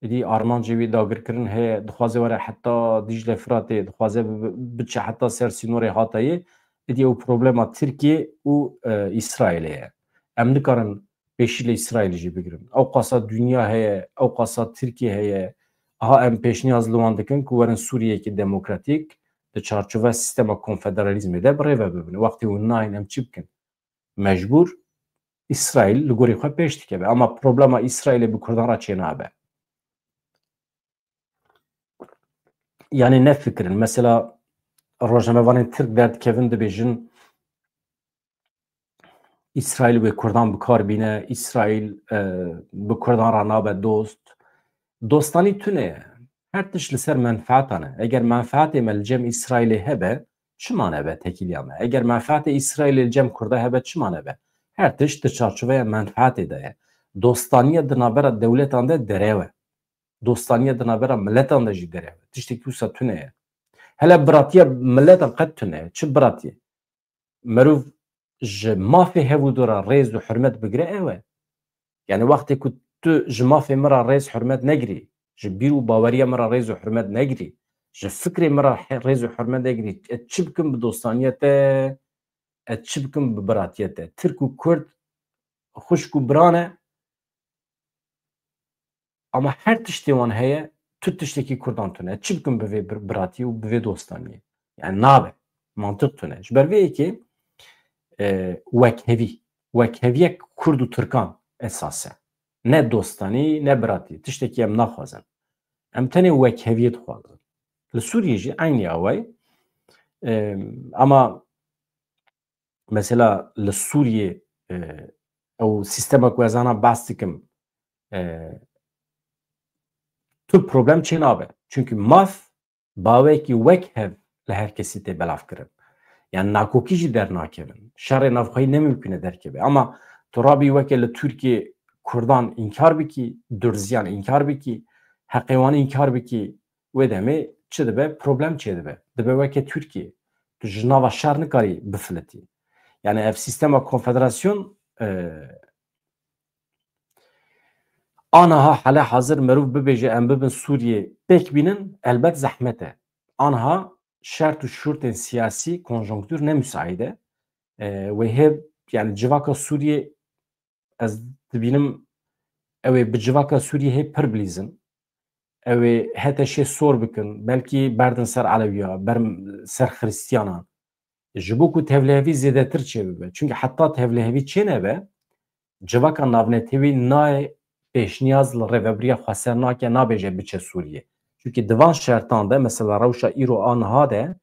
Êdî armancê wî dagirkirin heye, dixwaze were heta Dîcle Firatê, dixwaze bi-, bi-, biçe heta ser sînorê Hatayê. Êdî ew problema Tirkiye û, e, Îsraîlê ye. Em nikarin pêşî li Îsraîlê jî bigirin. Ew qasa dinya heye, ew qasa Tirkiye heye. Aha em pêşniyaz li wan dikin ku werin Sûriyeyekî demokratîk di çarçoveya sîstema konfederalîzmê de bi rê ve bibin. Wextê hûn nayên em çi bikin? Mecbûr Îsraîl li gorî xwe pêş dikeve. Ama problema Îsraîlê bi Kurdan re çênabe. Yani ne fikirin. Mesela rojnamevanên Tirk derdikevin dibêjin, Îsraîl wê Kurdan bi kar bîne, Îsraîl, e, bi Kurdan re nabe dost. Dostanî tune ye. Her tişt li ser menfeetan e. Eger menfeetê me li cem Îsraîlê hebe, çima nebe tekîliya me? Eger menfeetê Îsraîlê li cem Kurda hebe, çima nebe? Her tişt di çarçoveya menfeetê de ye. Dostaniya di navbera dewletan de derew e. Dostaniya di navbera miletan de jî derew e. Tiştekî wisa tune ye. Hele biratiya miletan qet tune ye. Çi biratiye? Merov ji mafê hevûdû re rêz û hurmet bigire ew e. Yani wextê ku tu ji mafê min re rêz hurmet negirî, ji bîr û baweriya min re rêz û hurmet negirî, ji fikrê min re he-, rêz û hurmet negirî, ez çi bikim bi dostaniya te, ez çi bikim bi biratiya te? Tirk û Kurd xwişk û bira ne, ama her tiştê wan heye, tu tiştekî Kurdan tune. Çi bikin bi vê bir-, biratî û bi vê dostaniyê? Yani nabe. Mantiq tune. Ji ber vê yekê, e, wekhevî. Wekheviyek Kurd û Tirkan esas e. Ne dostanî, ne biratî. Tiştekî em naxwazin. Em tenê wekheviyê dixwazin. Li Sûriyê jî eynî awayî. Em, ama mesela li Sûriyê, e, ew sîstema ku ez ana behs dikim, e, tu problem çê nabe. Çunkî maf bawekî wek hev li her kesî tê belavkirin. Yani nakokî jî dernakevin. Şerê navxweyî ne mimkun e derkeve. Ama tu rabî weke li Tirkiyê Kurdan înkar bikî, Durziyan înkar bikî, heqê wan înkar bikî, wê demê çi dibe? Problem çêdibe. Dibe weke Tirkiyê. Tu ji nava şer nikarî bifilitî. Yani ev sîstema konfederasyon, e, aniha hele hazir merov bibêje em bibin Sûriyê pêk bînin, elbet zehmet e. Aniha şert û şurtên siyasî, konjonktûr ne müsait e. E, wê hê, yani civaka Sûriyê ez dibînim ew ê bi civaka Sûriyê hê pir bilîzin. Ew ê H T Ş sor bikin, belkî berdin ser Elewiya, ber ser Xristiyanan. Ji bo ku tevlihevî zêdetir çêbibe. Çunke heta tevlihevî çênebe, civaka navnetewî nayê pêşniyaz li rêvebiriya xweser nake, nabêje biçe Sûriyê. Çunke di van şertan de, mesela rewşa îro a niha de,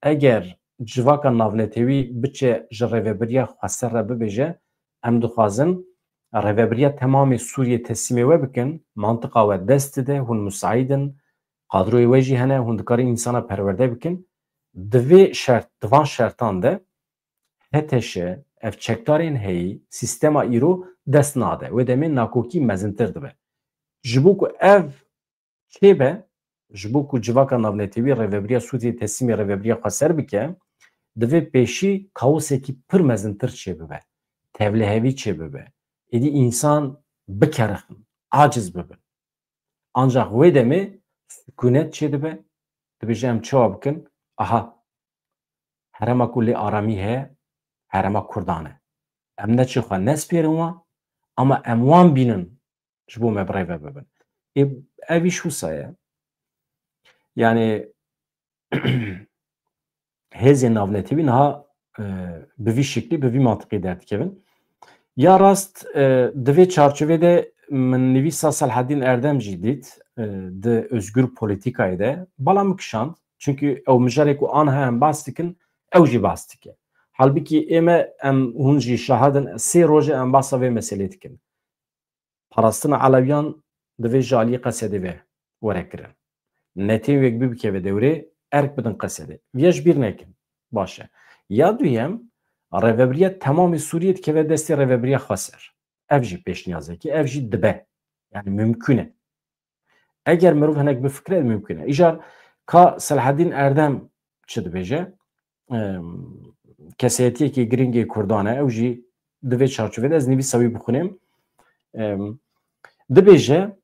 eger civaka navnetewî biçe ji rêvebiriya xweser re bibêje, em dixwazin rêvebiriya temamê Sûriyê teslîmê we bikin, mantiqa we dest dide, hûn musaîd in, kadroyê we jî hene, hûn dikarin însana perwerde bikin. Di vê şert, di van şertan de H T Ş, ev çekdarên heyî, sîstema îro dest nade. Wê demê nakokî mezintir dibe. Ji bo ku ev çêbe, ji bo ku civaka navnetewî rêvebiriya Sûriyê teslîmê rêvebiriya xweser bike, divê pêşî kaosekî pir mezintir çêbibe. Tevlihevî çêbibe. Êdî însan bikerixin, aciz bibin. Ancaq wê demê sukûnet çêdibe, dibêje em çawa bikin? Aha, herêma ku lê aramî heye, herêma Kurdan e. Em neçê xwe nespêrin wan, ama em wan bînin ji bo me bi rê ve bibin. Ê, ev îş wisa ye. Yani hêzên navnetewî niha, e, bi vî şiklî, bi vî mantiqî derdikevin. Ya rast, e, di vê çarçovê de min nivîsa Selhedîn Erdem jî dît, e, di Özgür Politikayê de, bala min kişand. Çunkî ew mijarê ku aniha em behs dikin, ew jî behs dike. Halbikî ê me, em hûn jî şahid in, sê roj e em behsa vê meselê dikin. Parastina Elewiyan divê ji aliyê Qesedê ve were kirin. Netewên wek bibikeve dewrê, erk bidin Qesedê. Viya ji bîr nekin. Baş e. Ya duyem, rêvebiriya temamê Sûriyê dikeve destê rêvebiriya xweser. Ev jî pêşniyazekî, ev jî dibe. Yani mimkun e. Eger mirov hinek bifikire, mimkun e. Îcar ka Selhedîn Erdem çi dibêje? Em, kesayetiyekî girîngê Kurdan e, ew jî di vê çarçovê de ez nivîsa wî bixwînim. Em, dibêje,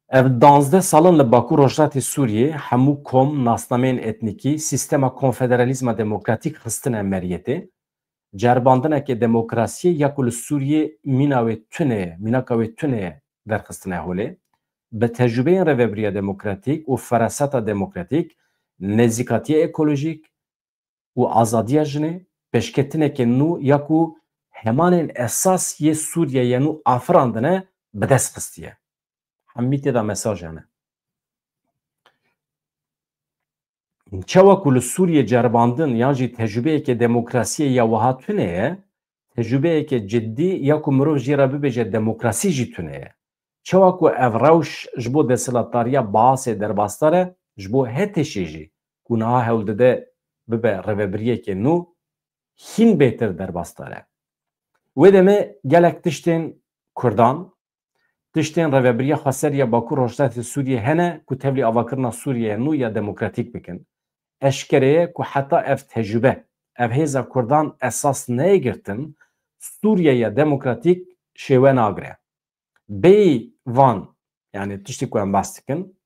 ev danzdeh salin li Bakur Rojhilatê Sûriyê hemû kom, nasnameyên etnîkî, sîstema konfederalîzma demokratîk xistine meriyetê. Ceribandineke demokrasiyê ya ku li Sûriyê mîna wê tune ye, mînaka wê tune ye, derxistine holê. Bi tecrûbeyên rêvebiriya demokratîk û feraseta demokratîk, nêzîkatiya ekolojîk û azadiya jinê, pêşketineke nû ya ku hemanên esas yê Sûriyeyê nû afirandine, bi dest xistiye. Hemî tê de mesaj hene. Çawa ku li Sûriyê ceribandin yan jî tecrûbeyeke demokrasiyê ya wiha tune ye, tecrûbeyeke cidî ya ku mirov jê re bibêje demokrasî jî tune ye. Çawa ku ev rewş ji bo desthilatdariya Baasê derbasdar e, ji bo H T Şê jî ku niha hewl dide bibe rêvebiriyeke nû, hîn bêtir derbasdar e. Wê demê gelek tiştên Kurdan, tiştên Rêvebiriya Xweser ya Bakur Rojhilatê Sûriyê hene ku tevlî avakirina Sûriyeya nû ya demokratîk bikin. Eşkere ye ku heta ev tecrûbe, ev hêza Kurdan esas neyê girtin, Sûriyeya demokratîk şêwe nagire. Bêyî van, yani tiştê ku em behs dikin,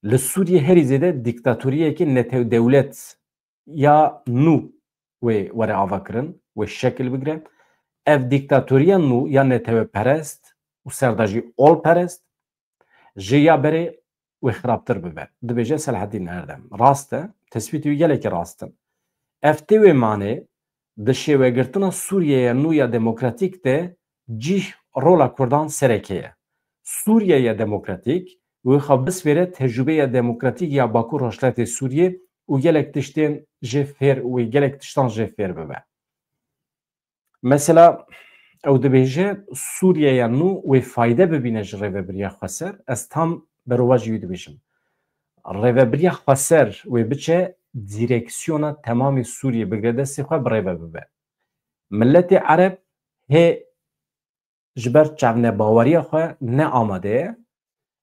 li Sûriyê herî zêde dîktatoriyeke netew dewlet ya nû wê were avakirin, wê şekil bigire. Ev dîktatoriya nû ya neteweperest û serdajî olperest ji ya berê wê xirabtir bibe. Dibêje Selhedîn Erdem. Rast e, tespîtê wî gelekî rast in. Ev tê wê manê, di şêwegirtina Sûriyeya nû ya demokratîk de cîh rola Kurdan sereke ye. Sûriyeya demokratîk wê xwe bisvêre tecrûbeya demokratîk ya Bakur Rojhilatê Sûriyê û gelek tiştên jê fêr wê gelek tiştan jê fêr bibe. Mesela ew dibêje Sûriyeya nû wê fayde bibîne ji rêvebiriya xweser, ez tam berovaja wî dibêjim. Rêvebiriya xweser wê biçe dîreksiyona temamê Sûriyê bigre destê xwe bi rêve bibe. Miletê Ereb hê ji ber çavnebaweriya xwe ne amade ye,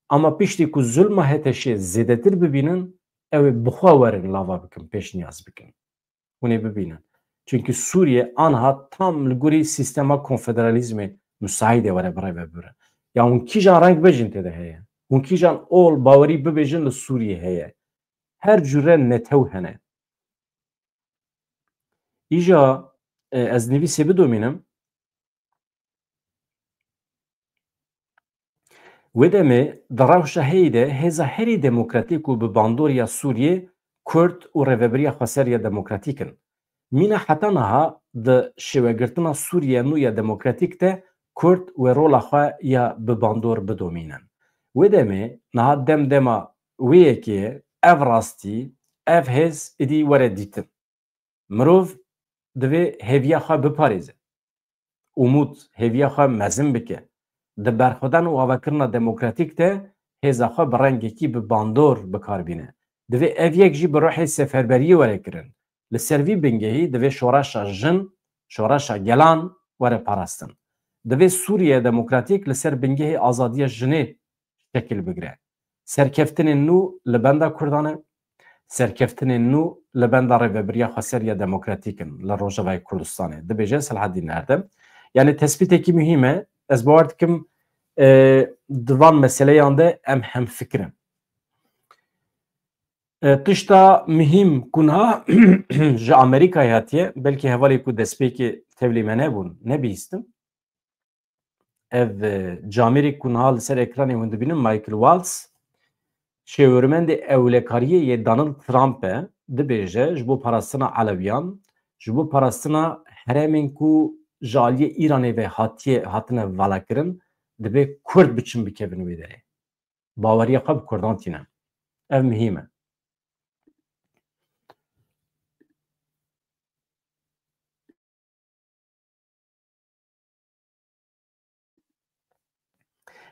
ama piştî ku zulma HTŞ'ê zêdetir bibînin, ew ê bi xwe werin lava bikin, pêşniyaz bikin. Hûn ê bibînin. Çunkî Sûriye anha tam li gorî sîstema konfederalîzmê musaîd e were bi rêve bibire. Ya hûn kîjan reng bêjin tê de heye. Hûn kîjan ol bawerî bibêjin li Sûriyê heye. Her cure netew hene. Îja, e, ez nivîsê bidomînim. Wê demê di rewşa heyî de hêza herî demokratîk û bi bandor ya Sûriyê Kurd û Rêvebiriya Xweser ya Demokratîk in. Mîna heta niha di şêwegirtina Sûriye nû ya demokratîk de Kurd wê rola xwe ya bi bandor bidomînin. Wê demê niha dem dema wê yekê ye, ev rastî, ev hêz êdî were dîtin. Mirov divê hêviya xwe biparêze. Umûd hêviya xwe mezin bike. Di berxwedan û avakirina demokratîk de hêza xwe bi rengekî bi bandor bi kar bîne. Divê ev yek jî bi ruhê seferberiyê were kirin. Li ser vî bingehî divê şoreşa jin, şoreşa gelan were parastin. Divê Sûriye demokratîk li ser bingehê azadiya jinê şekil bigire. Serkeftinên nû li benda Kurdan e, serkeftinên nû li benda Rêvebiriya Xweser ya Demokratîk in li Rojavayê Kurdistanê, dibêje Selahaddîn Erdem. Yani tespîtekî muhîm e. Ez bawer dikim, e, di van meseleyan de em hemfikir in. E, tişta muhîm ku niha ji Amerîkayê hatiye, belkî hevalê ku destpêkê tevlî me nebûn, nebihîstin. Ev, e, camêrê ku niha li ser ekranê hûn dibînin, Michael Waltz, şêwirmendê ewlekariyê yê Donald Trump e, dibêje, ji bo parastina Elewiyan, ji bo parastina herêmên ku ji aliyê Îranê ve hatiye, hatine valakirin, divê Kurd biçin bikevin wê derê. Baweriya xwe bi Kurdan tîne. Ev muhîm e.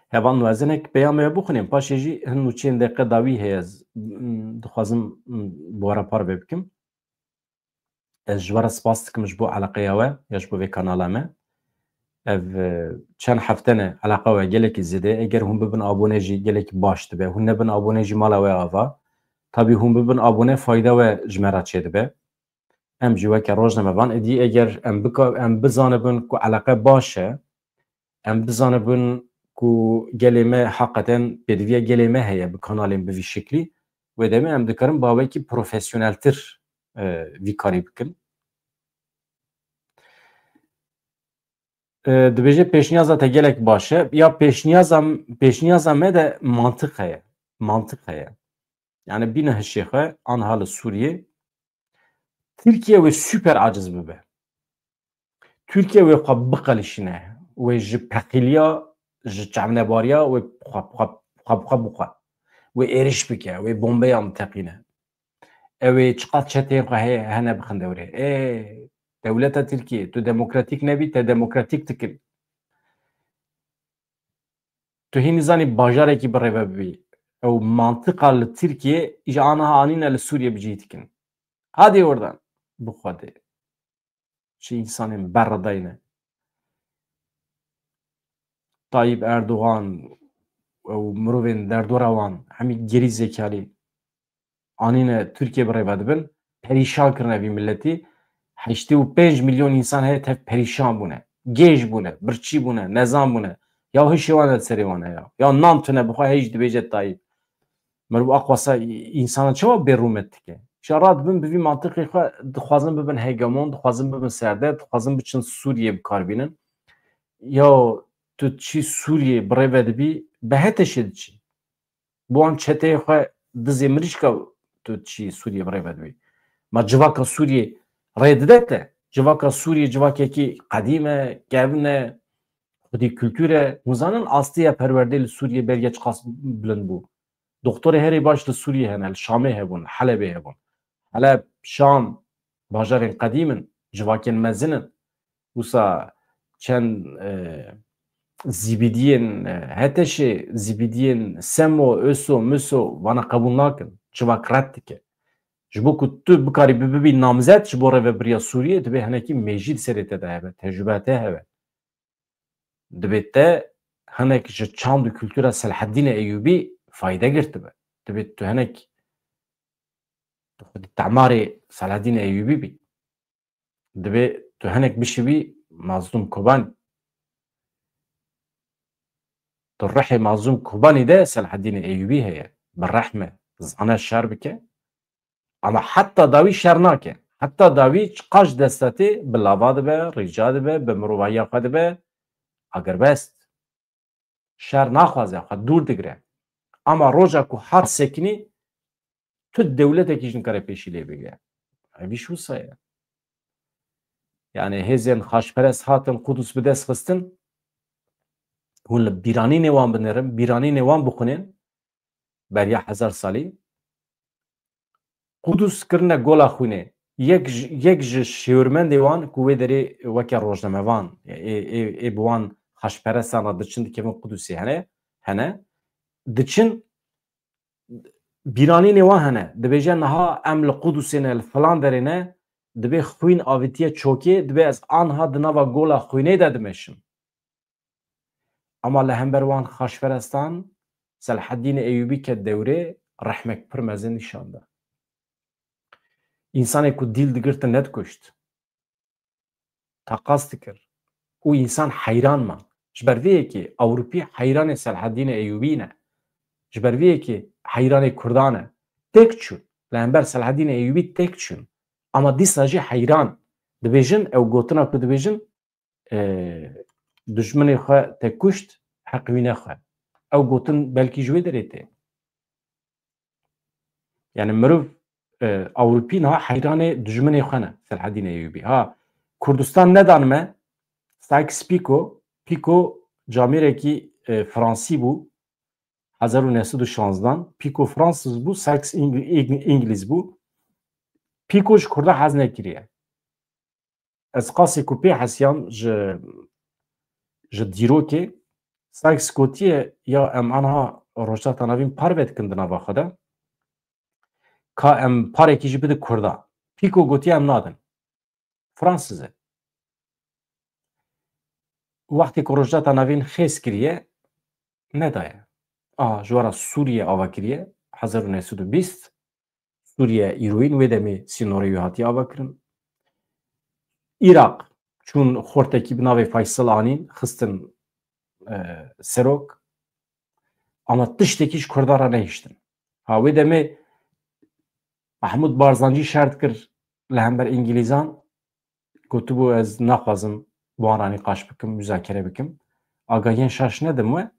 Heval, ez hinek peyamê we bixwînim, paşê jî hin nûçeyên deqe dawî heye, ez, mm, dixwazim, mm, bi we re parve bikim. Ez ji we re spas dikim ji bo eleqeya we ya ji bo vê kanala me. Ev, e, çend hefte ne eleqa we gelekî zêde. Eger hûn bibin abone jî gelekî baş dibe. Hûn nebin abone jî mala we ava. Tabî hûn bibin abone fayda we ji me re çêdibe. Em jî weke rojnamevan êdî eger em bika-, em bizanibin ku eleqe baş e, em bizanibin ku gelê me heqeten pêdiviya gelê me heye bi kanalên bi vî şiklî, wê demê em dikarin bi awekî profesyoneltir, e, vî karî bikin. E, dibêje pêşniyaza te gelek baş e. Ya pêşniyaza, pêşniyaza me de mantiq heye. Mantiq heye. Yani bîne hişê xwe, anha li Sûriyê Tirkiye wê super aciz bibe. Tirkiye wê xwe biqelişîne. Wê ji peqîliya, ji çavnebariya wê xwe, xwe, xwe, xwe bixwe. Wê êriş bike, wê bombeyan biteqîne. Ew ê çiqas çeteyên xwe heye, hene bixin dewrê. Ê, dewleta Tirkiye, tu demokratîk nebî, te demokratîk dikin. Tu hînî zanî bajarekî bi rêve bibî. Ew mantiqa li Tirkiye, îja aniha anîne li Sûriye bi cihî dikin. Hadi oradan. Bi Xwedê. Çi însanên berredayî ne. Tayyip Erdogan û mirovên derdora wan, hemî gerî zekalî anîne Tirkiye bi rêve dibin. Perîşan kirine vî miletî. Heştê û pênc milyon însan heye tev perîşan bûne. Gêj bûne, birçî bûne, nezan bûne. Ya hişê wan de serê wan heye. Ya nan tune bi xwe heyî jî dibêje Tayyip. Merv aqwasa î-, însana çawa bê rûmet dike? Şa radibin bi vî mantiqê xwe dixwazin bibin hegemon, dixwazin bibin serde, dixwazin biçin Sûriyê bi kar bînin. Ya tu çî Sûriyê bi rê ve dibî, bi HTŞ'ê diçî. Bi wan çeteyê xwe dizê mirîşka tu çî Sûriyê bi rê ve dibî. Ma civaka Sûriyê rê dide te? Civaka Sûriyê civakekî qedîm e, kevn e, Xwedî kultur e. Hûn zanin astiya perwerdê li Sûriyê beriya çiqas bilind bû. Doktorê herî baş li Sûriyê hene, li Şamê hebûn, li Helebê hebûn. Heleb, Şam, bajarên qedîm in, civakên mezin in. Wisa çend, e, zîbidiyên, e, Heteşê, zîbidiyên Semo, Oso, Miso, vana qebûl nakin. Civak red dike. Ji bo ku tu bikarî bi-, bibî namzet ji bo rêvebiriya Sûriyê, divê hinekî mêjî di serê te de hebe, tecrûbeya te hebe. Divê te hinek ji çand û kultura Selahedînê Eyûbî fayde girtibe. Divê tu hinek, tu xwedî temarê Selahedînê Eyûbî bî. Divê tu hinek bişibî Mazlûm Kobanî. Tu rihê Mazlûm Kobanî de Selahedînê Eyûbî heye. Bi rehme, zane şer bike. Ama heta dawî şer nake. Heta dawî çiqas dest de tê, bi lava dibe, rîca dibe, bi mirovahiya xwe dibe, agirbest. Şer naxwaze, xwe dûr digire. Ama roja ku hat sekinî, tu dewletekî jî nikare pêşî lê bigire. Evî jî wisa ye. Yani hêzên xaçperest hatin Qudus bi dest xistin, hûn li bîranînê wan binêrin, bîranînê wan bixwînin, beriya hezar salî. Qudus kirine gola xwînê. Yek ji, yek ji şêwirmendê wan ku wê derê weke rojnamevan, ê, ê, ê bi wan xaçperestan re diçin dikevin Qudusê hene, hene. Diçin bîranînê wan hene. Dibêje niha em li Qudusê ne, li filan derê ne, dibê xwîn avitiye çokê, dibê ez anha di nava gola xwînê de dimeşim. Ama li hember wan xaçperestan Selahedînê Eyûbî ket dewrê, rehmek pir mezin nîşan da. Însanê ku dîl digirtin nedikuşt. Taqas dikir. Û însan heyran ma. Ji ber vê yekê Ewropî heyranê Selahedînê Eyûbî ne. Ji ber vê yekê heyranê Kurdan e. Têk çûn. Li hember Selahedînê Eyûbî têk çûn. Ama dîsa jî heyran. Dibêjin, ew gotina ku dibêjin, e, dijminê xwe te kuşt, heq wî nexwe. Ew gotin belkî ji wê derê tê. Yani mirov, e, Ewropî niha heyranê dijminê xwe ne, Selahedîn Eyûbî. Ha, Kurdistan nedan me, Sykes-Picot, Picot camêrekî, e, Fransî bû, hezar û neh sed û şanzdan. Picot Fransız bû, Sykes Îng-, Îng-, Îngilîz bû. Picot ji Kurda hez nekiriye. Ez qasê ku pê hesiyam ji, ji dîrokê, Sykes gotiye, ya em anha Rojhilata Navîn parve dikin di nava xwe de. Ka em parekî jî bidin Kurda. Picot gotiye em nadin. Fransız e. Wextê ku Rojhilata Navîn xêz kiriye, nedaye. Aha, ji we re Sûriye ava kiriye, hezar û neh sed û bîst. Sûriye îroyîn wê demê sînorê wê hatiye avakirin. Îraq çûn xortekî bi navê Faysal anîn, xistin, e, serok. Ama tiştekî ji Kurdan re nehiştin. Ha, wê demê Mahmud Barzanî şer dikir li hember Îngilîzan, gotibû, ez naxwazim wan re nîqaş bikim, muzakere bikim. Agahiyên şaş nedim we,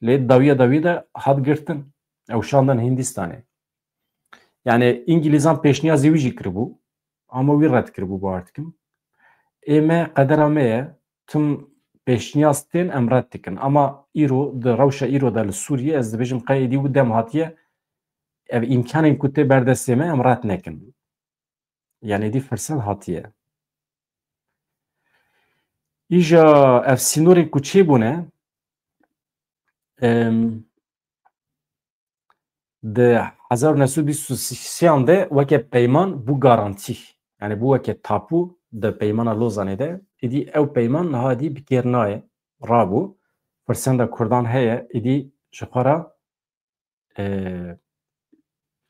lê dawiya dawî de hat girtin. Ew şandin Hindistanê. Yani Îngilîzan pêşniyazê wî jî kiribû, ama wî red kiribû, bawer dikim. Ê me qedera me ye, tim pêşniyaz tên em red dikin. Ama îro, di rewşa îro de li Sûriyê, ez dibêjim qey êdî wî dem hatiye, ev îmkanên ku tê ber destê me em red nekin. Yani dî firset hatiye. Îja ev sînorên ku çêbûne, em, di hezar û neh sed û bîst û sêyan de weke peyman bû garantî. Yani bû weke tapu di peymana Lozanê de. Îdî ew peyman niha dî bi kêr nayê, rabû. Firsenda Kurdan heye, îdî ji xwe re, e,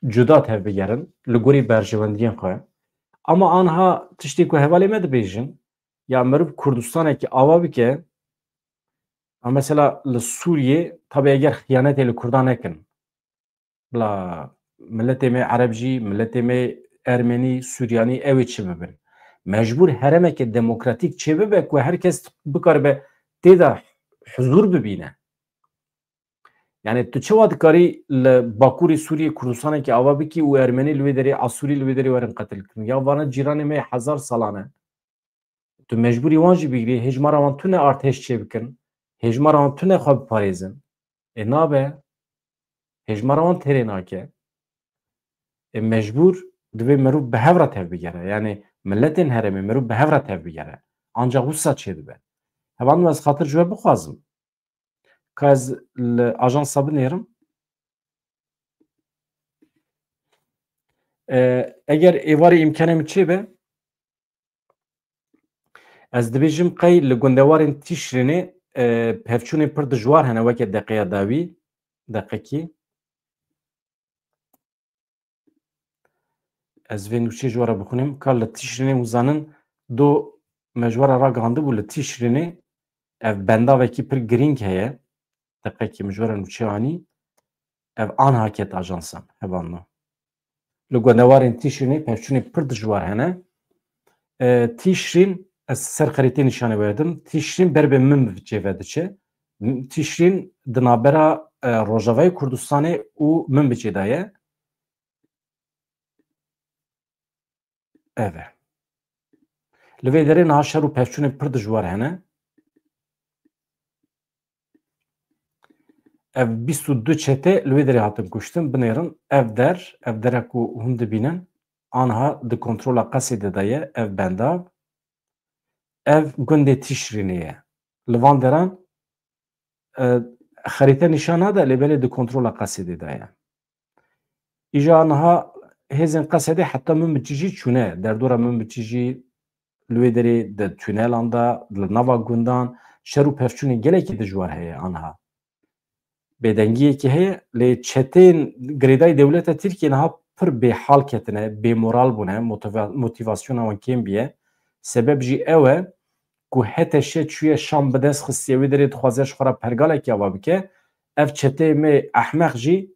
cuda tevbigerin, li gorî berjewendiyên xwe. Ama anha tiştê ku hevalê me dibêjin, ya meriv Kurdistanekî ava bike, a mesela li Sûriyê, tabi eger xiyanetê li Kurdan nekin, bila miletê me Ereb jî, miletê me Ermenî, Suryanî, ew ê çi bibin? Mecbûr heremeke demokratîk çêbibe ku her kes bikaribe tê de huzûr bibîne. Yani tu çawa dikarî li Bakurê Sûriyê Kurdistanekî ava bikî û Ermenî li wê derê, Asûrî li wê derê werin qetilkirin? Ya vana cîranê me hezar salan e. Tu mecbûrî wan jî bigirî, hêjmara wan tune artêş çêbikin. hêjmara wan tune xwe biparêzin. Ê nabe, hêjmara wan têrê nake. Ê mecbûr divê mirov bi hev re tevbigere. Yanî miletên herêmê mirov bi hev re tevbigere. Ancaq wisa çêdibe. Hevalno ez xatir ji we bixwazim. Ka ez li ajansa binêrim. E, eger êvarê îmkanê min çêbe, ez dibêjim qey li gundewarên Tîşrînê, e, pevçûnên pir dijwar hene weke deqeya dawî, deqekî. Ez vê nûçeyê ji we re bixwînim. Ka li Tîşrînê hûn zanin, do me ji we re ragihandibû li Tîşrînê ev bendavekî pir girîng heye. Deqekî min ji we re nûçe anî. Ev anha ket ajansan, hevalno. Li gundewarên Tîşrînê pevçûnê pir dijwar hene. E, Tîşrîn, ez ser xerîtê nîşanê we didim. Tîşrîn ber bi Minbicê ve diçe. Tîşrîn di navbera, e, Rojavayê Kurdistanê û Minbicê de ye. Ev e. Li vê derê niha şer û pevçûnên pir dijwar hene. Ev bîst û du çete li wê derê hatin kuştin, binêrin. Ev der, ev dere ku hûn dibînin, anha di kontrola Qesedê de ye, ev bendav. Ev gundê Tîşrînê ye. Li van deran, e, xerîte nîşan nade, lê belê di kontrola Qesedê de ye. Îja niha hêzên Qesedê heta Minbicî jî çûne. Derdora Minbicî jî li wê derê di tunelan de, li nava gundan, şer û pevçûnên gelekî dijwar heye anha. Bêdengiyekî heye, lê çeteyên girêdayî dewleta Tirkiyê niha pir bêhal ketine, bêmoral bûne, motiva-, motivasyona wan kêm bûye. Sebeb jî ew e ku H T Ş çûye Şam bi dest xistiye, wê derê dixwaze ji xwe re pergalekî ava bike. Ev çeteyê me ehmeq jî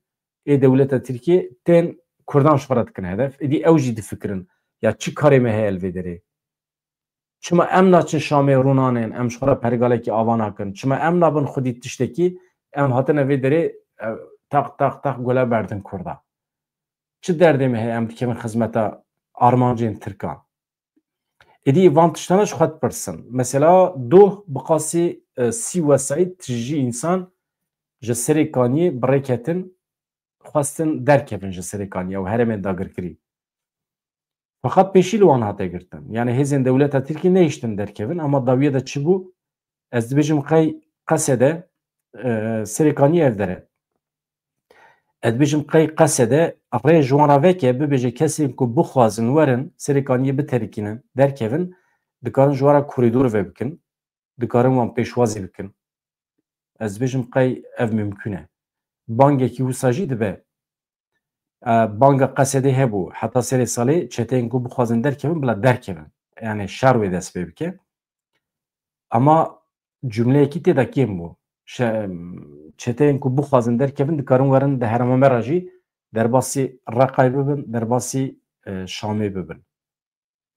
ê dewleta Tirkiyê tên Kurdan ji xwe re dikin hedef. Êdî ew jî difikirin, ya çi karê me heye li vê derê? Çima em naçin Şamê rûnanên, em ji xwe re pergalekî ava nakin? Çima em nabin xwedî tiştekî, em hatine vê derê, e, taq, taq, taq gule berdin Kurda? Çi derdê me heye em dikevin xizmeta armancên Tirkan? Êdî van tiştana ji xwe dipirsin. Mesela doh bi qasî, e, sî wesayît tijî însan ji Serê Kaniyê bi rê ketin, xwestin derkevin ji Serê Kaniyê û herêmên dagirkirî. Feqet pêşî li wan hate girtin. Yanî hêzên dewleta Tirkiyê nehiştin derkevin, ama dawiye de çi bû? Ez dibêjim qey Qesede, e, Serê Kaniyê ev der e. Ez dibêjim qey Qesede rê ji wan re veke, bibêje kesên ku bixwazin werin Serê Kaniyê biterikînin, derkevin, dikarin ji wan re korîdor vebikin, dikarin wan pêşwazî bikin. Ez dibêjim qey ev mimkun e. Bangekî wisa jî dibe. E, banga Qesedê hebû. Heta serê salê çeteyên ku bixwazin derkevin, bila derkevin. Yanî şer wê dest pê bike. Ama cumleyekî tê de kêm bû. Şe-, çeteyên ku bixwazin derkevin, dikarin werin di herêma me re jî derbasî Reqayê bibin, derbasî, e, Şamê bibin.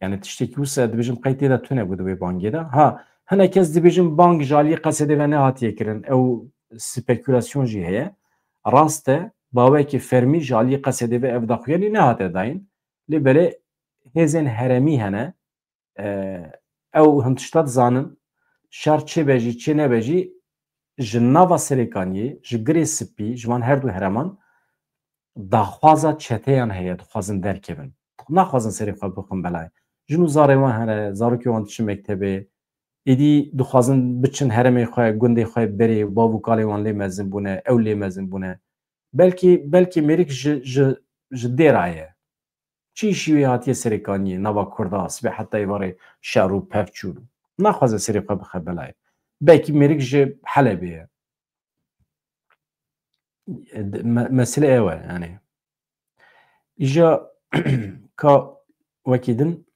Yani tiştekî wisa dibêjim qey tê de tune bû di wê bangê de. Ha, hinek kes dibêjin bang ji aliyê Qesedê ve nehatiye kirin. Ew spekulasyon jî heye. Rast e, bawekî fermî ji aliyê Qesedê ve ev daxuyanî nehate dayîn. Lê belê hêzên herêmî hene. E, ew hin tişta dizanin. Şer çê be jî, çê nebe jî, ji nava Serêkaniyê, ji Girê Spî, ji van her du herêman daxwaza çeteyan heye, dixwazin derkevin. Naxwazin serê xwe bixin belayê. Jin û zarê wan hene, zarokê wan diçin mektebê. Êdî dixwazin biçin herêmê xwe, gundê xwe berê, bav û kalê wan lê mezin bûne, ew lê mezin bûne. Belkî, belkî mêrik ji, ji, ji dêra ye. Çi îşî wê hatiye Serêkaniyê, nava Kurda, sibê heta êvarê şer û pevçûn. Naxwaze serê xwe bixe belayê. Belkî mêrik ji Helebê ye. Me-, mesele ew e, yani. Îja ka wekî din,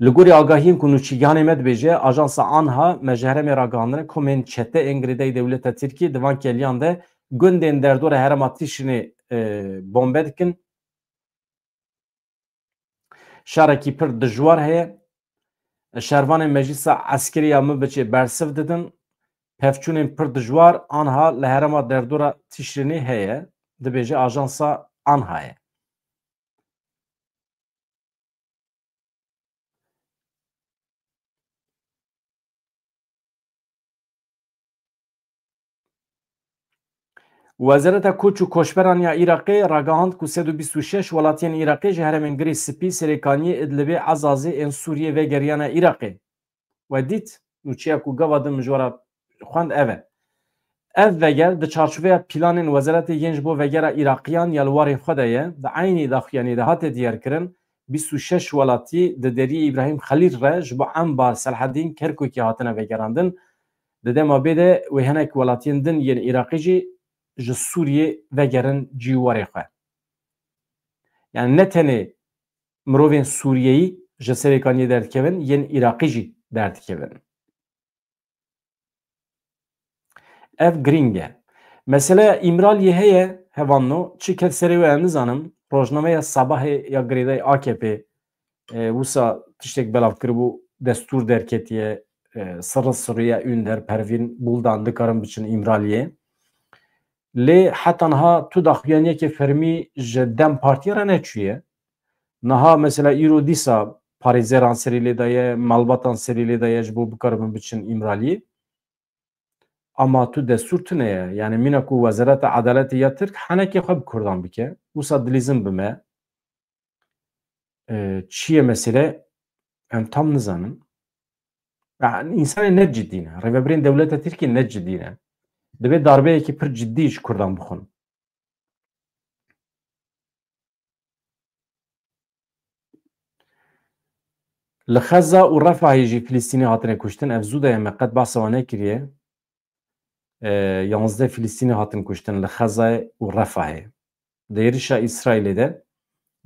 li gorî agahiyên ku nûçîgihanê me dibêje, ajansa Anha me ji herêmê ragihandine, komên çete ên girêdayî dewleta Tirkiyê di van keliyan de gundên derdora herêma Tîşrînê, e, bombe dikin. Şerekî pir dijwar heye. Şervanên Meclisa Eskerî ya Minbicê bersiv didin. Pevçûnên pir dijwar anha li herêma derdora Tîşrînê heye, dibêje ajansa Anhayê. Wezareta Koç û Koçberan ya Iraqê ragihand ku sed û bîst û şeş welatiyên Iraqê ji herêmên Girê Spî, Serêkaniyê, Idlibê, Ezazê ên Sûriyê vegeriyane Iraqê. We dît, nûçeya ku gava din min ji we re xwend ev e. Ev veger di çarçoveya planên wezaretê yên ji bo vegera Iraqiyan ya li warê xwe de ye. Di eynî daxuyaniyê de hate diyarkirin, bîst û şeş welatî di deriyê Îbrahîm Xelîl re ji bo Enbar, Selhedîn, Kerkûkê hatine vegerandin. Di dema bê de wê hinek welatiyên din yên Iraqê jî ji Sûriyê vegerin cî warê xwe. Yani ne tenê mirovên Sûriyeyî ji Serêkaniyê derdikevin, yên Iraqî jî derdikevin. Ev girîng e. Meseleya Îmraliyê heye, hevalno, çi ket serê we, ez nizanim. Rojnameya Sabahê ya girêdayî A K P, e, wisa tiştek belav kiribû, destûr derketiye, e, sirri sirriye Ünder, Pervîn Buldan dikarin biçin Îmraliyê. Lê heta niha tu daxuyaniyeke fermî ji DEM Partiyê re neçûye. Niha mesela îro dîsa parêzeran serî lê daye, malbatan serî lê daye ji bo bikaribin biçin Îmraliyê. Ama tu destûr tune ye. Yani mîna ku Wezareta Edaletê ya Tirk henekê xwe bi Kurdan bike, wisa dilîzin bime. E, çi ye mesele? Em tam nizanin. Ya, însanê ne cidî ne. Rêvebirên dewleta Tirkiyê ne cidî ne. Divê darbeyekî pir cidî ji Kurdan bixwin. Li Xeza û Refahê jî Filistînî hatine kuştin. Ev zû de ye, me qet behsa wan nekiriye. E, yanzdeh Filistînî hatin kuştin li Xezayê û Refahê. Di êrişa Îsraîlê de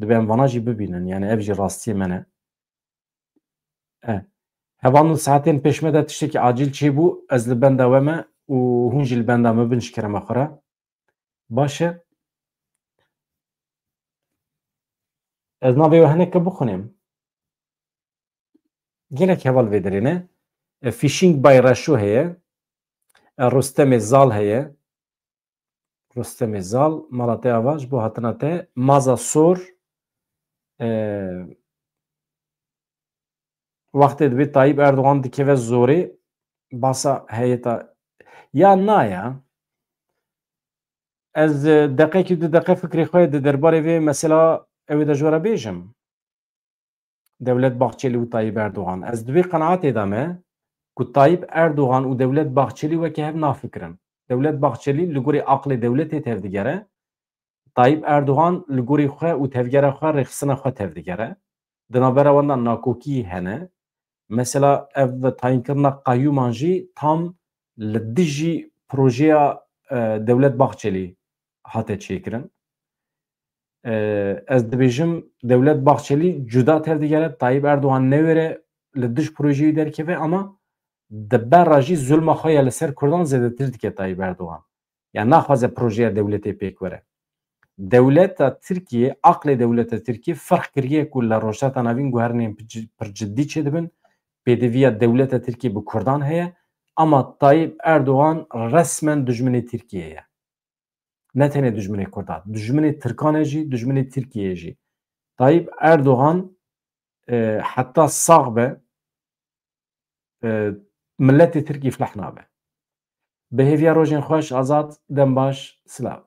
dibe em vana jî bibînin. Yani ev jî rastiyê me ne. E, hevalno, saetên pêş me de tiştekî acîl çêbû, ez li benda we me û hûn jî li benda me bin ji kerema xwe re. Baş e. Ez navê we hineke bixwînim. Gelek heval vê derê ne. E, Fişîng Bayraşo heye. E, Rustemê Zal heye. Rustemê Zal, mala te ava ji bo hatina te. Maza Sor, e, wextê dibê Tayyip Erdogan dikeve zorê, basa heyeta ya na ya. Ez, e, deqekî du deqe fikrê xwe di derbarê vê mesela ew ê de ji we re bêjim. Dewlet Bahçeli û Tayyip Erdogan. Ez di vê qenaetê de me ku Tayyip Erdogan û Dewlet Bahçeli weke hev nafikirin. Dewlet Bahçeli li gorî aqlê dewletê tevdigere, Tayyip Erdogan li gorî xwe û tevgera xwe, rêxistina xwe tevdigere. Di navbera wan de nakokî hene. Mesela ev tayînkirina qeyûman jî tam li dijî projeya, e, Dewlet Bahçelî hate çêkirin. E, ez dibêjim, Dewlet Bahçelî cuda tevdigere, Tayyip Erdogan newêre li dij projeyê derkeve, ama di ber re jî zulma xwe ya li ser Kurdan zêdetir dike Tayyip Erdogan. Yani naxwaze projeya dewletê pêk were. Dewleta Tirkiye, aqlê dewleta Tirkiye ferq kiriye ku li Rojhilata Navîn guherinên pir ci-, pir cidî çêdibin. Pêdiviya dewleta Tirkiye bi Kurdan heye, ama Tayyip Erdogan resmen dijminê Tirkiye ye. Ne tenê dijminê Kurdan, dijminê Tirkan e jî, dijminê Tirkiye ye jî. Tayyip Erdogan, e, heta sax be, e, miletê Tirk îflah nabe. Bi hêviya rojên xweş, Azad, dem baş, silav.